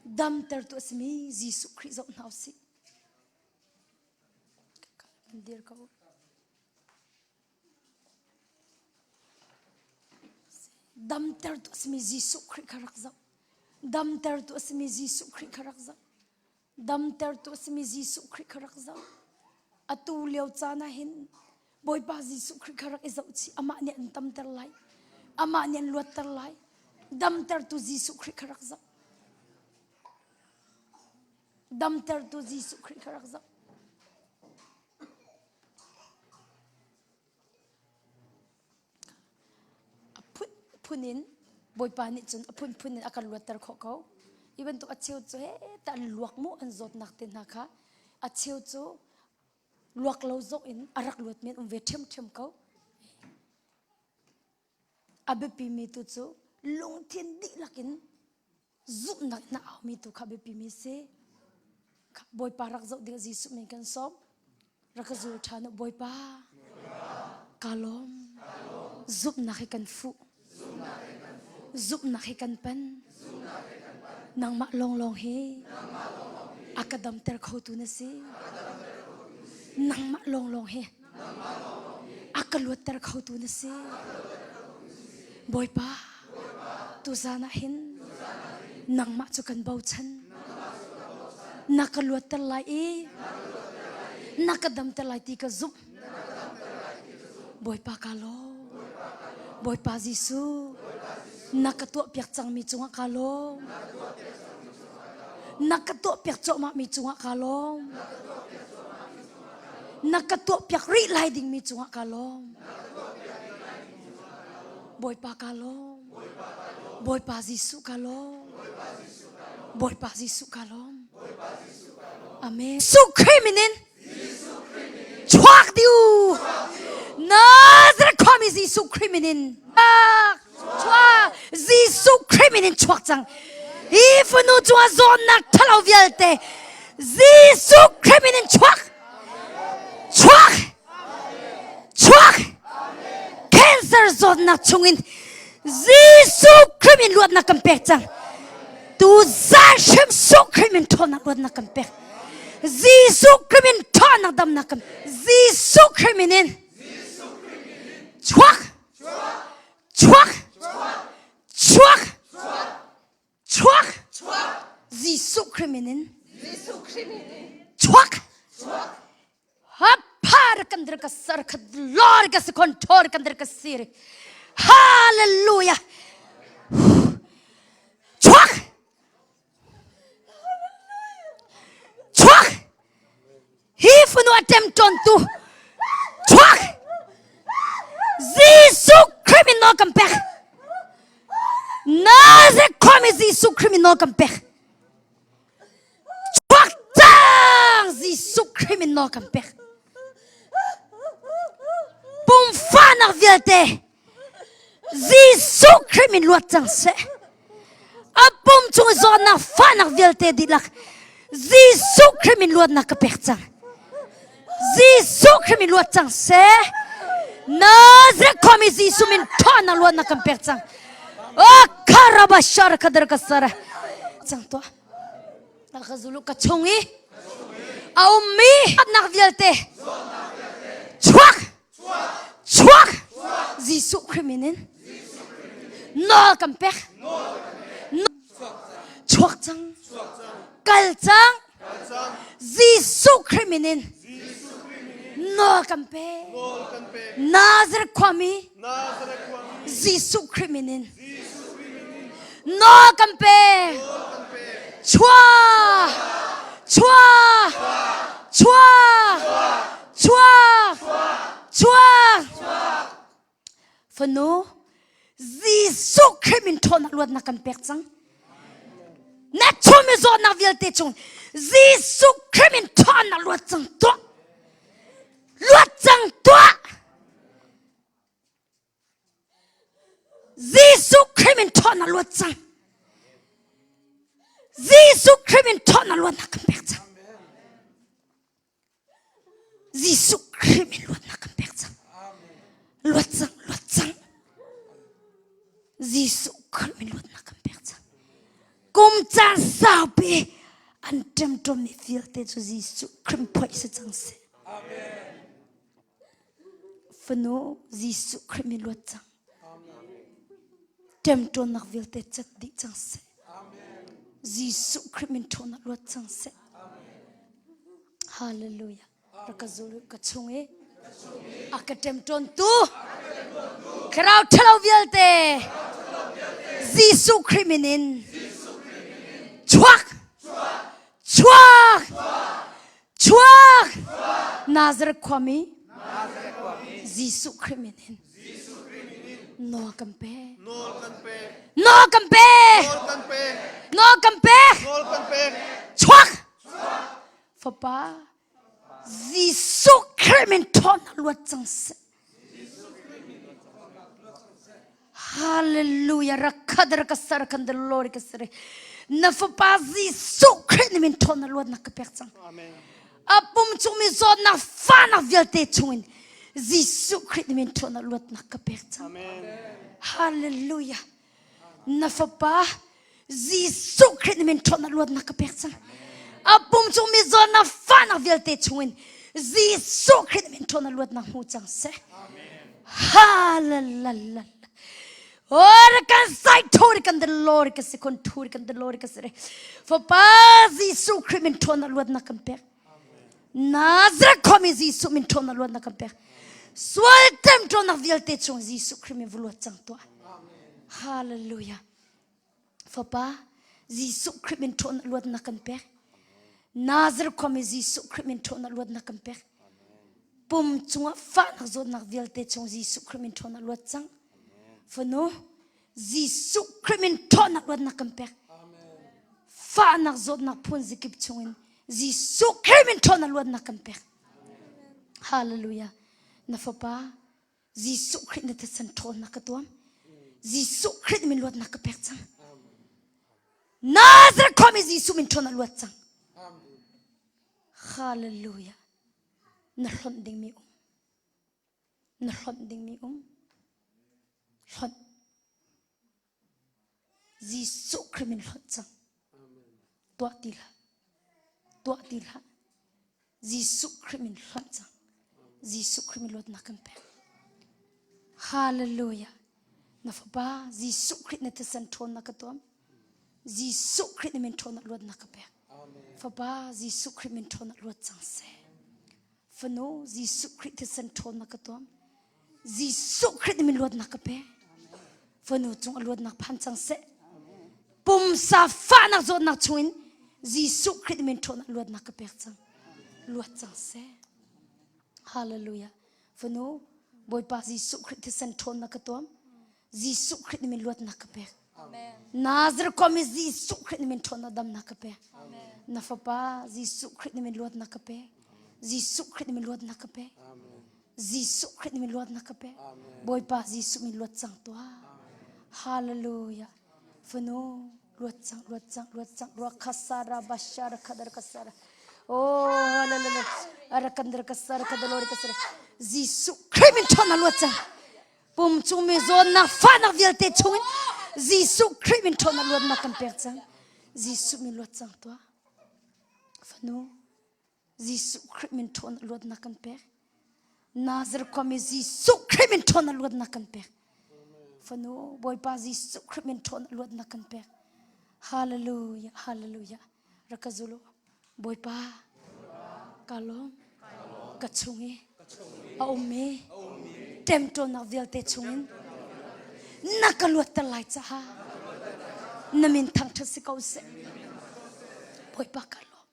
Damtertu a simi Jesuh Khrih zoh hna usih. Dir ko. Damtertu a simi Jesuh Khrih kha rak zoh. Damtertu a simi Jesuh Khrih kha rak zoh. Damtertu a simi Jesuh Khrih kha rak zoh. Atu lio caan ah hin Bawipa Jesuh Khrih kha rak i zoh chih. Amah nih an tamter lai. Amah nih an luatter lai. Damtertu Jesuh Khrih kha rak zoh. Damtertu Jesuh Khrih kha rak zoh. A phunphun in Bawipa nih cun a phunphun in a kan luatter khawh ko. Hi bantuk a cheu cu he ta an luak mu an zawtnak te hna kha a cheu cu luak lo zong in a rak luat men um ve ṭhiamṭhiam ko. A biapimi tu cu lungthin dihlak in zumhnak in a aumi tu kha biapimi si. Bawipa rak zoh ding Jesuh min kan sawm. Rak ka zul ṭhan u Bawipa. Ka lawm. Zumhnak hi kan fuh. Zumhnak hi kan pan. Nangmah lawnglawng hi a ka damter khotu na si. Nangmah lawnglawng hi a ka luatter khotu na si. Bawipa, tuzan ah hin nangmah cu kan bochan. Na ka luatter lai i na ka damter lai ti ka zumh. Bawipa ka lawm. Bawipa Jesuh, na ka tuahpiak cangmi cungah ka lawm. Na ka tuahpiak cuahmahmi cungah ka lawm. Na ka tuahpiak rih lai dingmi cungah ka lawm. Bawipa ka lawm. Bawipa Jesuh ka lawm. Bawipa Jesuh ka lawm. Amen. Jesuh Khrih min in chuak diu. Nazareth khuami Jesuh Khrih min in chuak. Jesuh Khrih min in chuak cang. Hi fanu cungah zawnnak ṭhalo vialte Jesuh Khrih min in chuak. Chuak! Chuak! Cancer zawtnak chungin Jesuh Khrih min luatnak kan pek cang. Tu zan hrim Jesuh Khrih min ṭhawnnak luatnak kan pek. Jesuh Khrih min ṭhawnnak damnak kan Jesuh Khrih min in chuak! Chuak! Chuak! Chuak! Jesuh Khrih min in. Chuak! Hapar kan dir ka sar khat lor ka si control kan dir ka sir. Hallelujah. Chuak! Chuak! Hi fanu a ṭemṭawn tu chuak Jesuh Khrih min nawl kan pek. Nazareth khuami Jesuh Khrih min nawl kan pek. Chuak cang Jesuh Khrih min nawl kan pek. Pumfahnak vialte Jesuh Khrih min luat cang seh. A pum chung i zawtnak fahnak vialte dihlak Jesuh Khrih min luatnak ka pek cang. Jesuh Khrih min luat cang seh. Nazareth khuami Jesuh min ṭhawnnak luatnak kan pek cang. Oh, karaba shara kadar kasara. Cang tuah. Ka zulu ka chung i a ummi nak vialte chuak Chuak! Jesuh Khrih min in nawl kan pek. Chuak cang. Kal cang. Jesuh Khrih min in nawl kan pek. Nazareth khuami Jesuh Khrih min in nawl kan pek. Chuak! Chuak! Chuak! Chuak! Chuak! Fanu, Jesuh Khrih min ṭhawnnak luatnak kan pek cang. Na chumi zawtnak vialte chung Jesuh Khrih min ṭhawnnak luat cang tuah. Luat cang tuah. Jesuh Khrih min ṭhawnnak luat cang. Jesuh Khrih min ṭhawnnak luatnak kan pek cang. Jesuh Khrih min luatnak kan pek cang. Luat cang, luat cang. Jesuh Khrih min luatnak kan pek cang. Kum caan saupi an ṭemṭawmmi vialte cu Jesuh Khrih phoih si cang seh. Fanu Jesuh Khrih min luat cang. Ṭemṭawnnak vialte cat dih cang seh. Jesuh Khrih min ṭhawnnak luat cang seh. Hallelujah. Rak ka zul ka chung i a ka ṭemṭawntu thlarau ṭhalo vialte Jesuh Khrih min in chuak chuak Chuak! Nazareth khuami Jesuh Khrih min in nawl kan pek. Nawl kan pek. Nawl kan pek. Chuak! Fapa Jesuh Khrih min ṭhawnnak luat cang seh. Hallelujah rakhadar ka sar kan the Lord ka sare na fapa Jesuh Khrih ni min ṭhawn na luatnak ka pek cang a pum chung mi zawtnak fahnak vialte chungin Jesuh Khrih ni min ṭhawn na luatnak ka pek cang Hallelujah na fapa Jesuh Khrih ni min ṭhawn na luatnak ka pek cang a pum chung mi zawtnak fahnak vialte chungin Jesuh Khrih ni min ṭhawn na luatnak hmu cang seh Hallelujah. Or kan sai thori kan the Lord ka si kon thuri kan the Lord ka si re. Fapa Jesuh Khrih min ṭhawn na luat na kan pek. Nazareth khuami Jesuh min ṭhawn na luat na kan pek. Sual tem ṭhawn nak vialte chung Jesuh Khrih min vuluat cang tuah. Hallelujah. Fapa Jesuh Khrih min ṭhawn luat na kan pek. Nazareth khuami Jesuh Khrih min ṭhawn luat na kan pek. Pum cungah fahnak zawtnak vialte chung Jesuh Khrih min ṭhawn luat cang. Fanu Jesuh Khrih min ṭhawnnak luatnak kan pek. Fahnak zawtnak phun zikip chungin Jesuh Khrih min ṭhawnnak luatnak kan pek. Hallelujah. Na fapa Jesuh Khrih na thisen ṭhawnnak ka tuam. Jesuh Khrih min luatnak ka pek cang. Nazareth khuami Jesuh min ṭhawnnak luat cang. Hallelujah. Na hlonh dingmi um. Na hlonh dingmi um. Hlonh. Jesuh Khrih min hlonh cang. Tuah ti hlah. Tuah ti hlah. Jesuh Khrih min hlonh cang. Jesuh Khrih min luatnak kan pek. Hallelujah. Na fapa Jesuh Khrih na thisen ṭhawnnak ka tuam. Jesuh Khrih na min ṭhawnnak luatnak ka pek. Fapa Jesuh Khrih min ṭhawnnak luat cang seh. Fanu Jesuh Khrih thisen ṭhawnnak ka tuam. Jesuh Khrih nih min luatnak ka pe. Fanu cung a luatnak phan cang seh. Pumsa fahnak zawtnak chungin Jesuh Khrih nih min ṭhawnnak luatnak ka pek cang. Luat cang seh. Hallelujah. Fanu Bawipa Jesuh Khrih thisen ṭhawnnak ka tuam. Jesuh Khrih nih min luatnak ka pek. Nazareth khuami Jesuh Khrih nih min ṭhawnnak damnak ka pek. Na fapa Jesuh Khrih nih min luatnak ka pek. Jesuh Khrih nih min luatnak ka pek. Jesuh Khrih nih min luatnak ka pek. Bawipa Jesuh min luat cang tuah. Hallelujah. Fanu luat cang luat cang luat cang ruakhasara bashara khadar kasara. Oh hallelujah. Arakandar kasara khadalori kasara. Jesuh Khrih min ṭhawnnak luat cang. Pum cung mi zawnnak fahnak vialte chungin Jesuh Khrih min ṭhawnnak luatnak kan pek cang. Jesuh min luat cang tuah. Fanu Jesuh Khrih min ṭhawnnak luatnak kan pek. Nazareth khuami Jesuh Khrih min ṭhawnnak luatnak kan pek. Fanu Bawipa Jesuh Khrih min ṭhawnnak luatnak kan pek. Hallelujah, hallelujah. Rak ka zul u. Bawipa, ka lawm. Ka chung i a ummi ṭemṭawnnak vialte chungin na ka luatter lai caah na min thangṭhat si ko seh. Bawipa ka lawm.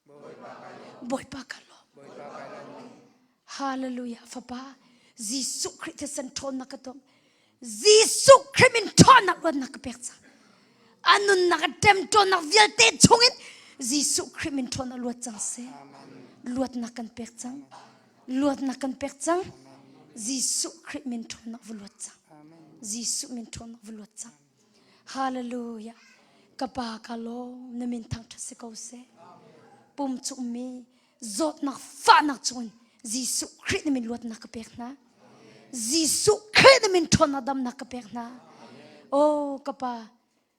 Bawipa ka lawm. Hallelujah Fapa Jesuh Khrih thisen ṭhawnnak ka tuam Jesuh Khrih min ṭhawnnak luatnak ka pek cang a nunnak a ṭemṭawnnak vialte chungin Jesuh Khrih min ṭhawnnak luat cang seh luatnak kan pek cang luatnak kan pek cang Jesuh Khrih min ṭhawnnak va luat cang Jesuh min ṭhawnnak va luat cang. Hallelujah. Ka pa ka lawm na min thangṭhat si ko seh. Pum cungmi zawtnak fahnak chungin Jesuh Khrih na min luatnak ka pek hna. Jesuh Khrih na min ṭhawnnak damnak ka pek hna. Oh ka pa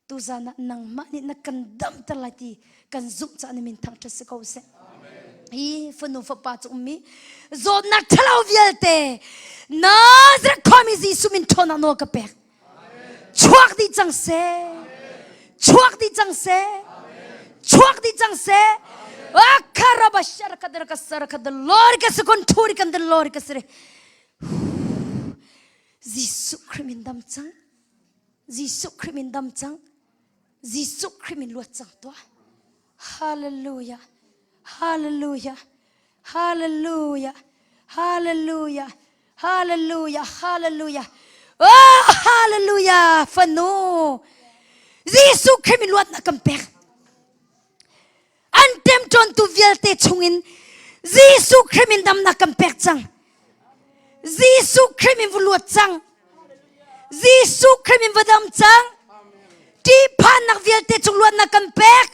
tuzan ah nangmah nih na kan damter lai ti kan zumh caah na min thangṭhat si ko seh. Hi fanu fapa cu ummi zawtnak ṭhalo vialte Nazareth khuami Jesuh min ṭhawnnak nawl ka pek. Chuak dih cang seh. Chuak dih cang seh. Chuak dih cang seh. Akharaba sharakadara kasarakada lori kasakon thuri kan lori kasare. Jesuh Khrih min dam cang. Jesuh Khrih min dam cang. Jesuh Khrih min luat cang tuah. Hallelujah. Hallelujah. Hallelujah. Hallelujah. Hallelujah. Hallelujah. Oh, hallelujah. Fanu. Jesuh Khrih min luatnak kan pek. An ṭemṭawntu vialte chungin Jesuh Khrih min damnak kan pek cang. Jesuh Khrih min va luat cang. Jesuh Khrih min va dam cang. Ṭihphannak vialte chung luatnak kan pek.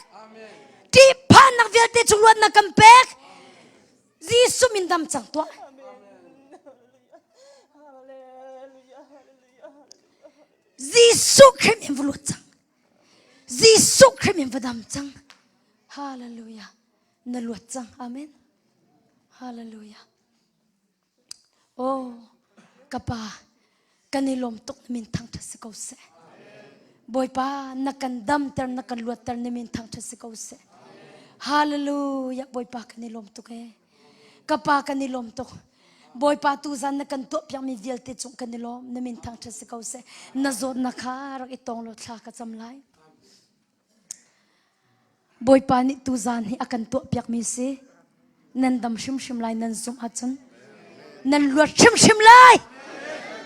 Ṭihphannak vialte chung luatnak kan pek. Jesuh min dam cang tuah. Jesuh Khrih min va luat cang. Jesuh Khrih min va dam cang. Hallelujah. Na luat cang. Amen. Hallelujah. Oh, ka pa, kan i lawm tuk na min thangṭhat si ko seh. Bawipa, na kan damter, na kan luatter na min thangṭhat si ko seh. Hallelujah. Bawipa kan i lawm tuk ee. Ka pa kan i lawm tuk. Bawipa tu zan na kan tuah piakmi vialte cung kan i lawm. Na min thangṭhat si ko seh. Na zawtnak kha rak i tong law thla ka cam lai. Bawipa nih tuzan hi a kan tuahpiakmi si. Nan dam hrimhrim lai nan zumh ahcun. Nan luat hrimhrim lai.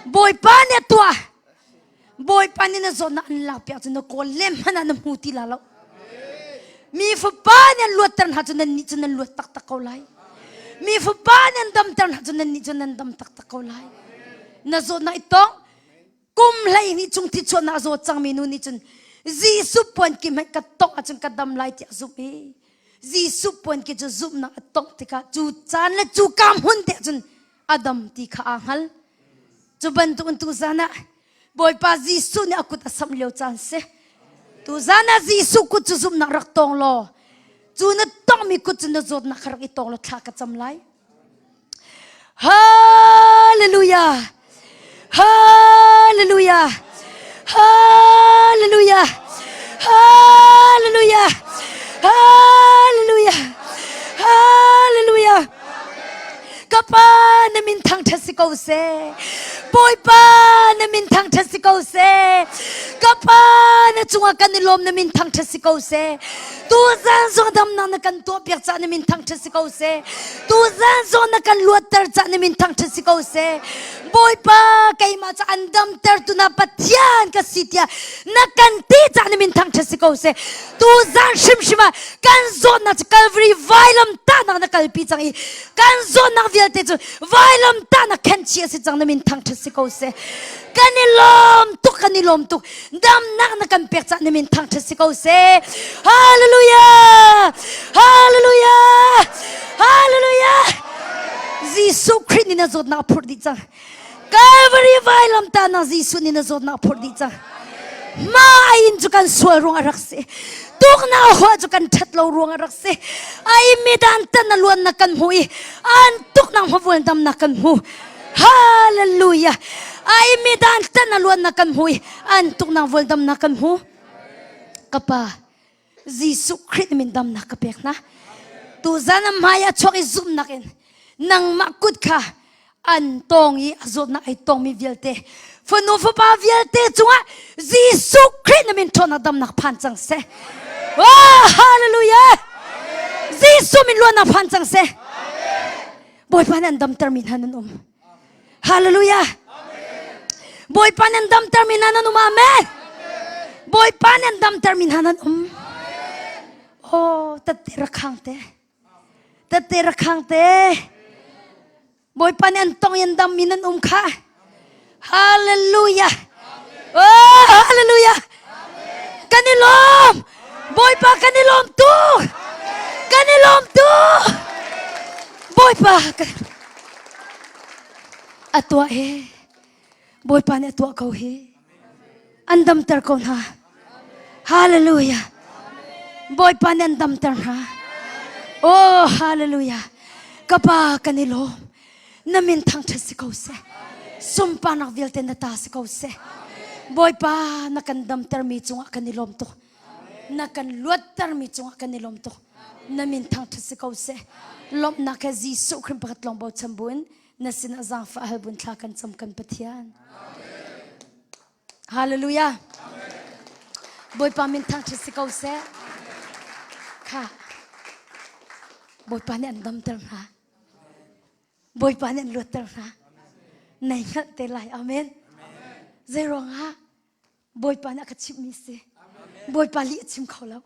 Bawipa nih a tuah. Bawipa nih na zawtnak an lakpiak cun na kawl lem hmanh ah na hmu ti la lo. Mi fapa nih an luatter hna cu nan nih cu nan luat taktak ko lai. Mi fapa nih an damter hna cu nan nih cu nan dam taktak ko lai. Na zawtnak i tong Kum 12 chung thichuahnak a zawt cangmi nu nih cun Jesuh puan ki hmanh ka tongh ahcun ka dam lai tiah a zumh i Jesuh puan ki cu zumhnak a tongh tikah cu caan le cu ka hmun te ahcun a dam ti kha aa hngal. Cu bantuk in tuzan ah Bawipa Jesuh nih a kut a samh lio caan si. Tuzan ah Jesuh kut cu zumhnak rak tawng law cu na tonghmi kut cu na zawtnak kha rak i tawng law thla ka cam lai. Hallelujah. Hallelujah. Hallelujah. Hallelujah. Hallelujah. Hallelujah. Ka pa na min thangṭhat si ko seh. Bawipa na min thangṭhat si ko seh. Ka pa na cungah kan i lawm na min thangṭhat si ko seh. Tuzan zong damnak na kan tuahpiak caah na min thangṭhat si ko seh. Tuzan zong na kan luatter caah na min thangṭhat si ko seh. Bawipa keimah cu an damtertu na Pathian ka si tiah na kan ti caah na min thangṭhat si ko seh. Tuzan hrimhrim ah kan zawtnak cu Calvary vailam tahnak na kalpi cang i kan zawtnak vialte cu vailam tahnak khenchih a si cang na min thangṭhat si ko seh. Kan i lawm tuk kan i lawm tuk damnak na kan pek caah na min thangṭhat si ko seh. Hallelujah! Hallelujah! Hallelujah! Jesuh Khrih nih na zawtnak a phurh dih cang. Calvary vailam tahnak Jesuh nih na zawtnak a phurh dih cang. Ma in cu kan sual ruang a rak si. Tuknak hua cu kan ṭhat lo ruang a rak si. Ai mi dan tan na luannak kan hmu i an tuknak hmavuan damnak kan hmu. Hallelujah. Ai mi dan tan na luannak kan hmu i an tuknak vual damnak kan hmu. Ka pa Jesuh Khrih min damnak ka pek hna. Tu zan a hmai a chuak i zumhnak in nangmah kut kha an tawng i a zawtnak ai tawngmi vialte fanu fapa vialte cungah Jesuh Khrih na min ṭhawnnak damnak phan cang seh. Oh, hallelujah! Jesuh min luannak phan cang seh. Bawipa nih an damtermi hna nan um. Hallelujah. Bawipa nih an damtermi hna nan um. Amen. Bawipa nih an damtermi hna nan um. Oh, tatte rakhang te. Tatte rakhang te. Bawipa nih an tong in dammi nan um kha. Hallelujah. Oh, hallelujah. Kan i lawm. Bawipa kan i lawm tuk. Kan i lawm tuk. Bawipa kan a tuah hi. Bawipa nih a tuah ko hi. An damter ko hna. Hallelujah. Bawipa nih an damter hna. Oh, hallelujah. Ka pa kan i lawm. Na min thangṭhat si ko seh. Sunparnak vialte na ta si ko seh. Bawipa na kan damtermi cungah kan i lawm tuk. Na kan luattermi cungah kan i lawm tuk. Na min thangṭhat si ko seh. Lawmhnak he Jesuh Khrih pakhat lawng bochan buin na sinah zaangfah hal bun thla kan cam kan Pathian. Hallelujah. Bawipa min thangṭhat si ko seh. Kha. Bawipa nih an damter hna. Bawipa nih an luatter hna. Nai hngalh te lai. Amen. Zei ruangah Bawipa nih a ka chimhmi si. Bawipa lih a chim kho lo.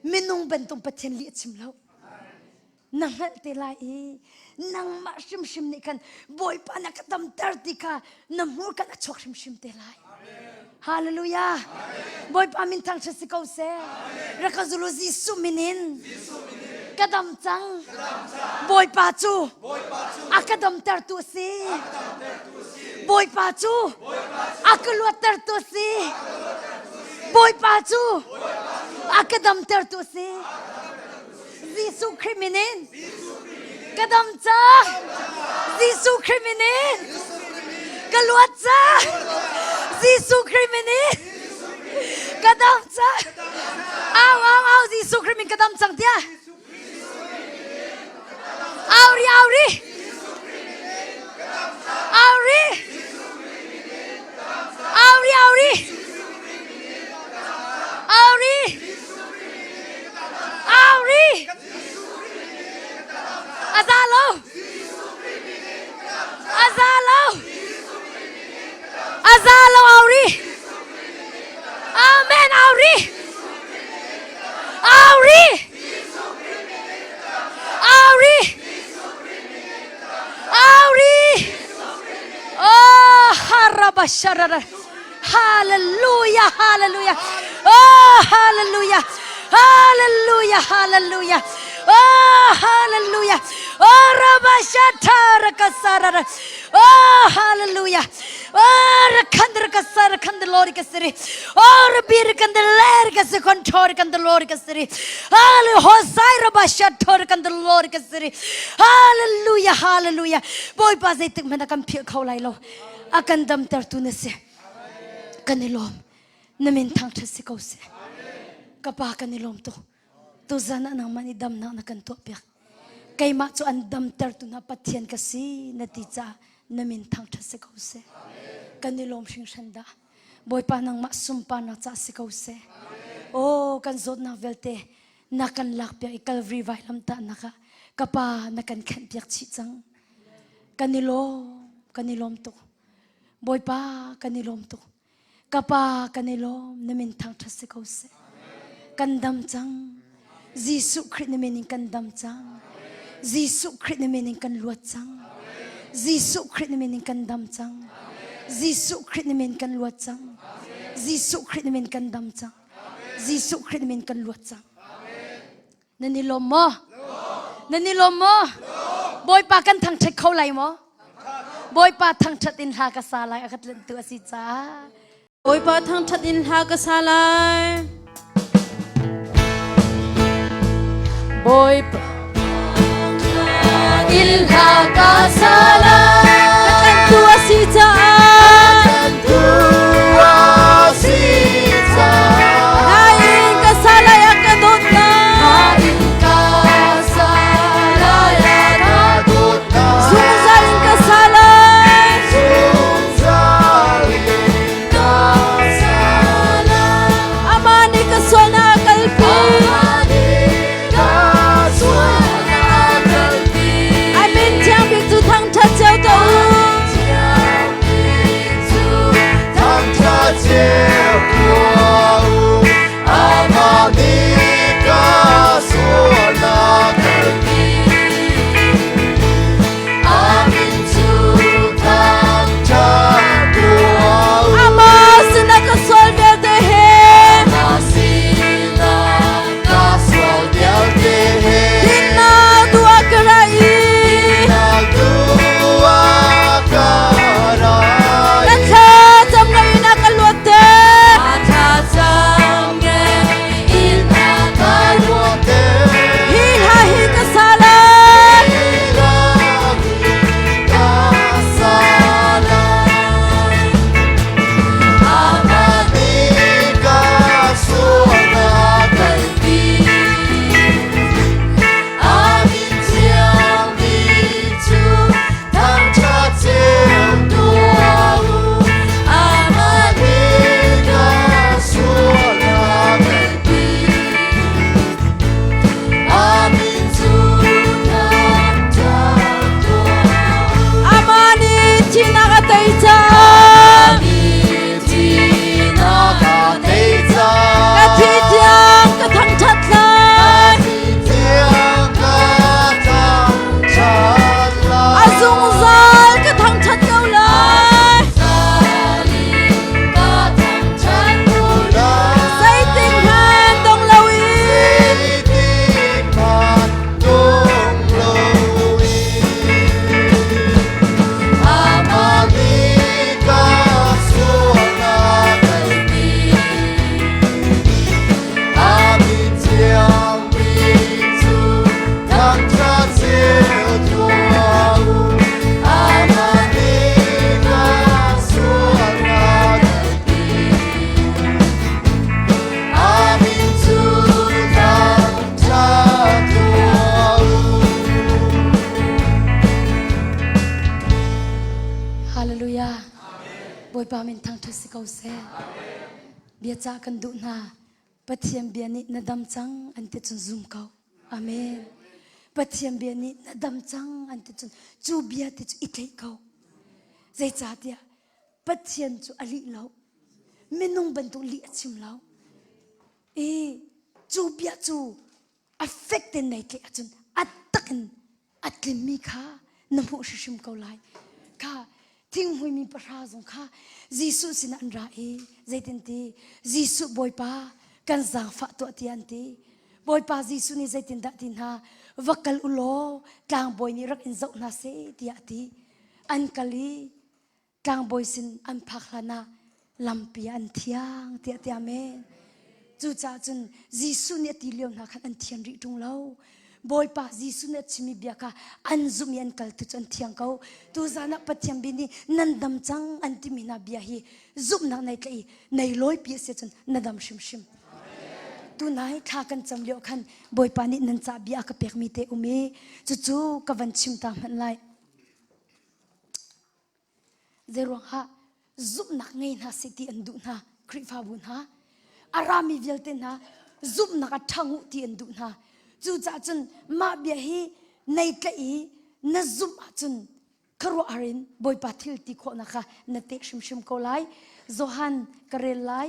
Minung bantuk Pathian lih a chim lo. Na hngalh te lai i nangmah hrimhrim nih khan Bawipa na ka damter ti kha na hmurka a chuak hrimhrim te lai. Hallelujah. Bawipa min thangṭhat si ko seh. Rak ka zulu Jesuh min in. Ka dam cang. Bawipa cu a ka damtertu a si. Bawipa cu a ka luattertu a si. Bawipa cu a ka damtertu a si. Jesuh Khrih min in ka dam cang. Jesuh Khrih min in ka luat cang. Jesuh Khrih min in ka dam cang. Au au au Jesuh Khrih min ka dam cang tiah. Au ri au ri. Au ri. Au ri au ri. Au ri. Au ri. A za lo. A za lo. A za lo au ri. Amen au ri. Au ri. Au ri. Au ri. Oh, harabasharara. Hallelujah, hallelujah. Oh, hallelujah. Hallelujah, hallelujah. Oh, hallelujah. Oh, rabashatara kasarara. Oh, hallelujah. Oh, rakhandra kasara khandalori kasiri. Oh, rabir kandaler kasi control kandalori kasiri. Hallelujah. Hosai rabashator kandalori kasiri. Hallelujah, hallelujah. Bawipa zeitik hmanh a kan philh kho lai lo. A kan damtertu na si. Kan i lawm. Na min thangṭhat si ko seh. Ka pa kan i lawm tuk. Tuzan ah nangmah nih damnak na kan tuahpiak. Keimah cu an damtertu hna Pathian ka si na ti caah na min thangṭhat si ko seh. Kan i lawm hringhran dah. Bawipa nangmah sunparnak caah si ko seh. Oh, kan zawtnak vialte na kan lakpiak i Calvary vailamtahnak ah ka pa na kan khenhpiak chih cang. Kan i lawm, kan i lawm tuk. Bawipa kan i lawm tuk. Ka pa kan i lawm, na min thangṭhat si ko seh. Kan dam cang. Jesuh Khrih na min in kan dam cang. Jesuh Khrih na min in kan luat cang. Jesuh Khrih na min in kan dam cang. Jesuh Khrih na min kan luat cang. Jesuh Khrih na min kan dam cang. Jesuh Khrih na min kan luat cang. Nan i lawm maw? Nan i lawm maw? Bawipa kan thangṭhat kho lai maw? Bawipa thangṭhat in hla ka sa lai a ka tlentu a si caah. Bawipa thangṭhat in hla ka sa lai. Bawipa in hla ka sa lai. Ka tlantu a si caah. Tlantu a si caah. Hla in ka sa lai a ka dawtnak. Hla in ka sa lai a ka dawtnak. Zungzal in ka sa lai. Zungzal in ka sa lai. Amah nih ka sualnak a kalpi. Amah nih ka sualnak a kalpi. A min thiang bik cu thangṭhat. Hallelujah. Bawipa min thangṭhat si ko seh. Bia cah kan duh hna. Pathian bia nih na dam cang an ti cun zum ko. Amen. Pathian bia nih na dam cang an ti cun cu bia ti cu i tlaih ko. Zeicahtiah Pathian cu a lih lo. Minung bantuk lih a chim lo. I cu bia cu a fek tein nei tlaih ahcun a tak in a tlimmi kha na hmuh hrimhrim ko lai. Kha thinghmuimi pahra zong kha Jesuh sinah an ra i zeitin ti Jesuh Bawipa kan zaangfah tuah tiah an ti. Bawipa Jesuh nih zeitindah ti hna va kal u law tlangbawi nih rak in zoh hna seh tiah a ti. An kal i tlangbawi sin an phak hlan ah lampi ah an thiang tiah ti amen. Cucaah cun Jesuh nih a ti lio hna khan an thian rih ṭung lo. Bawipa Jesuh nih a chimmi bia kha an zumh i an kal tu cu an thiang ko. Tuzan ah Pathian bia nih nan dam cang an timi hna bia hi zumhnak nei tlaih i nei lawipi a si cun na dam hrimhrim. Tunai thla kan cam lio khan Bawipa nih nan ca bia a ka pekmi te um i cucu ka van chim ta hmanh lai. Zeiruangah zumhnak ngei hna seh ti an duh hna Khrihfabu hna a rami vialte hna zumhnak a ṭhang u ti an duh hna cucaah cun mah bia hi nei tlaih i na zumh ahcun khuaruahhar in Bawipa thil ti khawhnak kha na teh hrimhrim ko lai Johan ka rel lai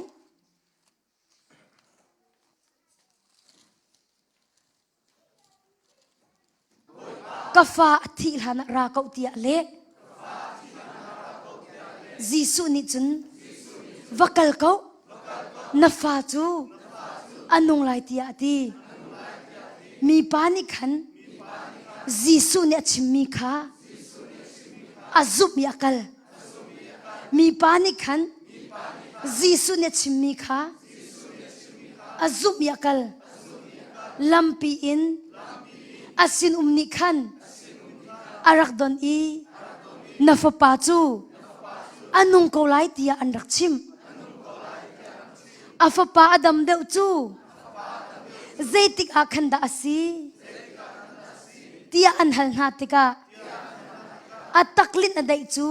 Ka fa a thih hlan ah ra ko tiah leh. Jesuh nih cun va kal ko na fa cu a nung lai tiah a ti. Mipa nih khan Jesuh nih a chimmi kha a zumh i a kal. Mipa nih khan Jesuh nih a chimmi kha a zumh i a kal. Lampi in a sinum nih khan a rak don i na fapa cu a nung ko lai tiah an rak chimh. A fapa a dam deuh cu zeitik ah khan dah a si tiah an hal hna tikah a taklinh a daih cu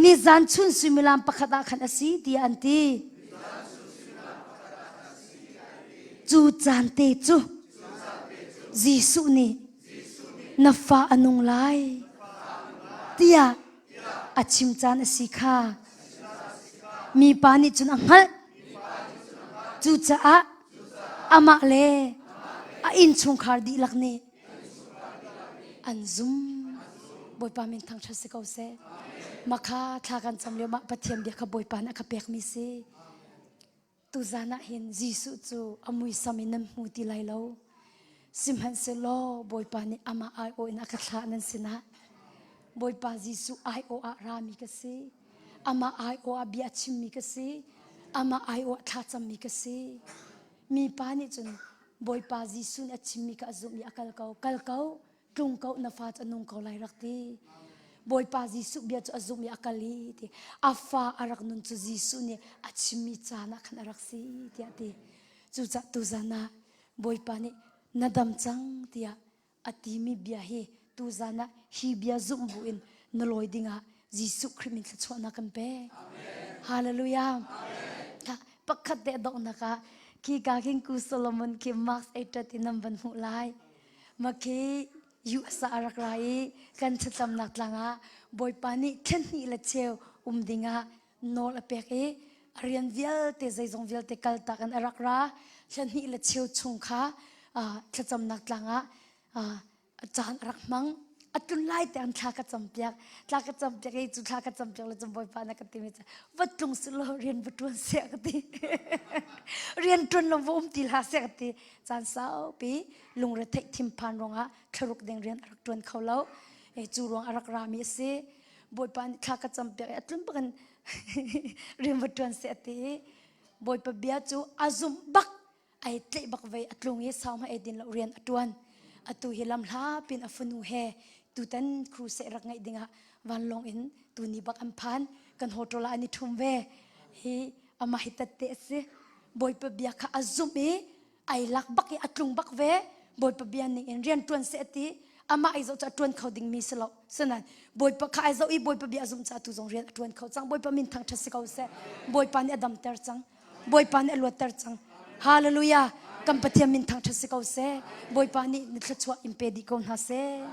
nizan chun suimilam pakhat ah khan a si tiah an ti. Cu caan te cu Jesuh nih na fa a nung lai tiah a chim caan a si kha mipa nih cun a hngalh. Cucaah amah le a innchungkhar dihlak nih an zum. Bawipa min thangṭhat si ko seh. Makha thla kan cam lio mah Pathian bia kha Bawipa nih a ka pekmi si. Tuzan ah hin Jesuh cu a muisam in nan hmu ti lai lo. Sihmanhsehlaw Bawipa nih amah aiawh in a ka thlah nan sinah. Bawipa Jesuh aiawh ah rami ka si. Amah aiawh ah bia a chimmi ka si. Amah aiawh ah thlacammi ka si. Mipa nih cun Bawipa Jesuh nih a chimmi kha a zumh i a kal ko. Kal ko, tlung ko na fa cu a nung ko lai rak ti bawipa jesuh bia cu a zumh i a kal i ti a fa a rak nun cu jesuh nih a chimmi caan ah khan a rak si tiah ti cucah tuzan ah bawipa nih na dam cang tiah a timi bia hi tuzan ah hi bia zumh bu in na lawi dingah Jesuh Khrih min thluachuahnak kan pek. Hallelujah. Pakhat te donghnak ah khi ka king ku Solomon khi Mark 8 in nan van hmuh lai. Makhi US ah a rak ra i kan thlacamnak tlang ah Bawipa nih thlen hnih le cheu um dingah nawl a pek i a rian vialte zeizong vialte kaltak in a rak ra. Thlen hnih le cheu chung kha thlacamnak tlang ah caan a rak hmang. A tlun lai te an thla ka campiak. Thla ka campiak i cu thla ka campiak le cun Bawipa na ka timi cu va tlung sih law rian va ṭuan seh ka ti. Rian ṭuan lo va um ti hlah seh ka ti. Caan saupi lungretheih thinphan ruangah thlaruk deng rian a rak ṭuan kho lo. E, cu ruang a rak rami a si. Bawipa nih thla ka campiak i a tlun bakin rian va ṭuan seh a ti i Bawipa bia cu a zumh bak ai tleih bak vei a tlung i sau hmanh ei din lo rian a ṭuan. Atu hi lam hla pin a fanu he tutan crusade rak ngeih dingah vanlawng in tuni bak an phan. Kan hotel ah an i ṭhum ve. Hi amah hi tatte a si. Bawipa bia kha a zumh i ai lak bak i a tlung bak ve bawipa bia ning in rian ṭuan seh a ti. Amah ai zoh cu a ṭuan kho dingmi si lo. Sinain Bawipa kha ai zoh i Bawipa bia a zumh caah tu zong rian a ṭuan kho cang. Bawipa min thangṭhat si ko seh. Bawipa nih a damter cang. Bawipa nih a luatter cang. Hallelujah! Kan Pathian min thangṭhat si ko seh. Bawipa nih na thluachuah in pe dih ko hna seh.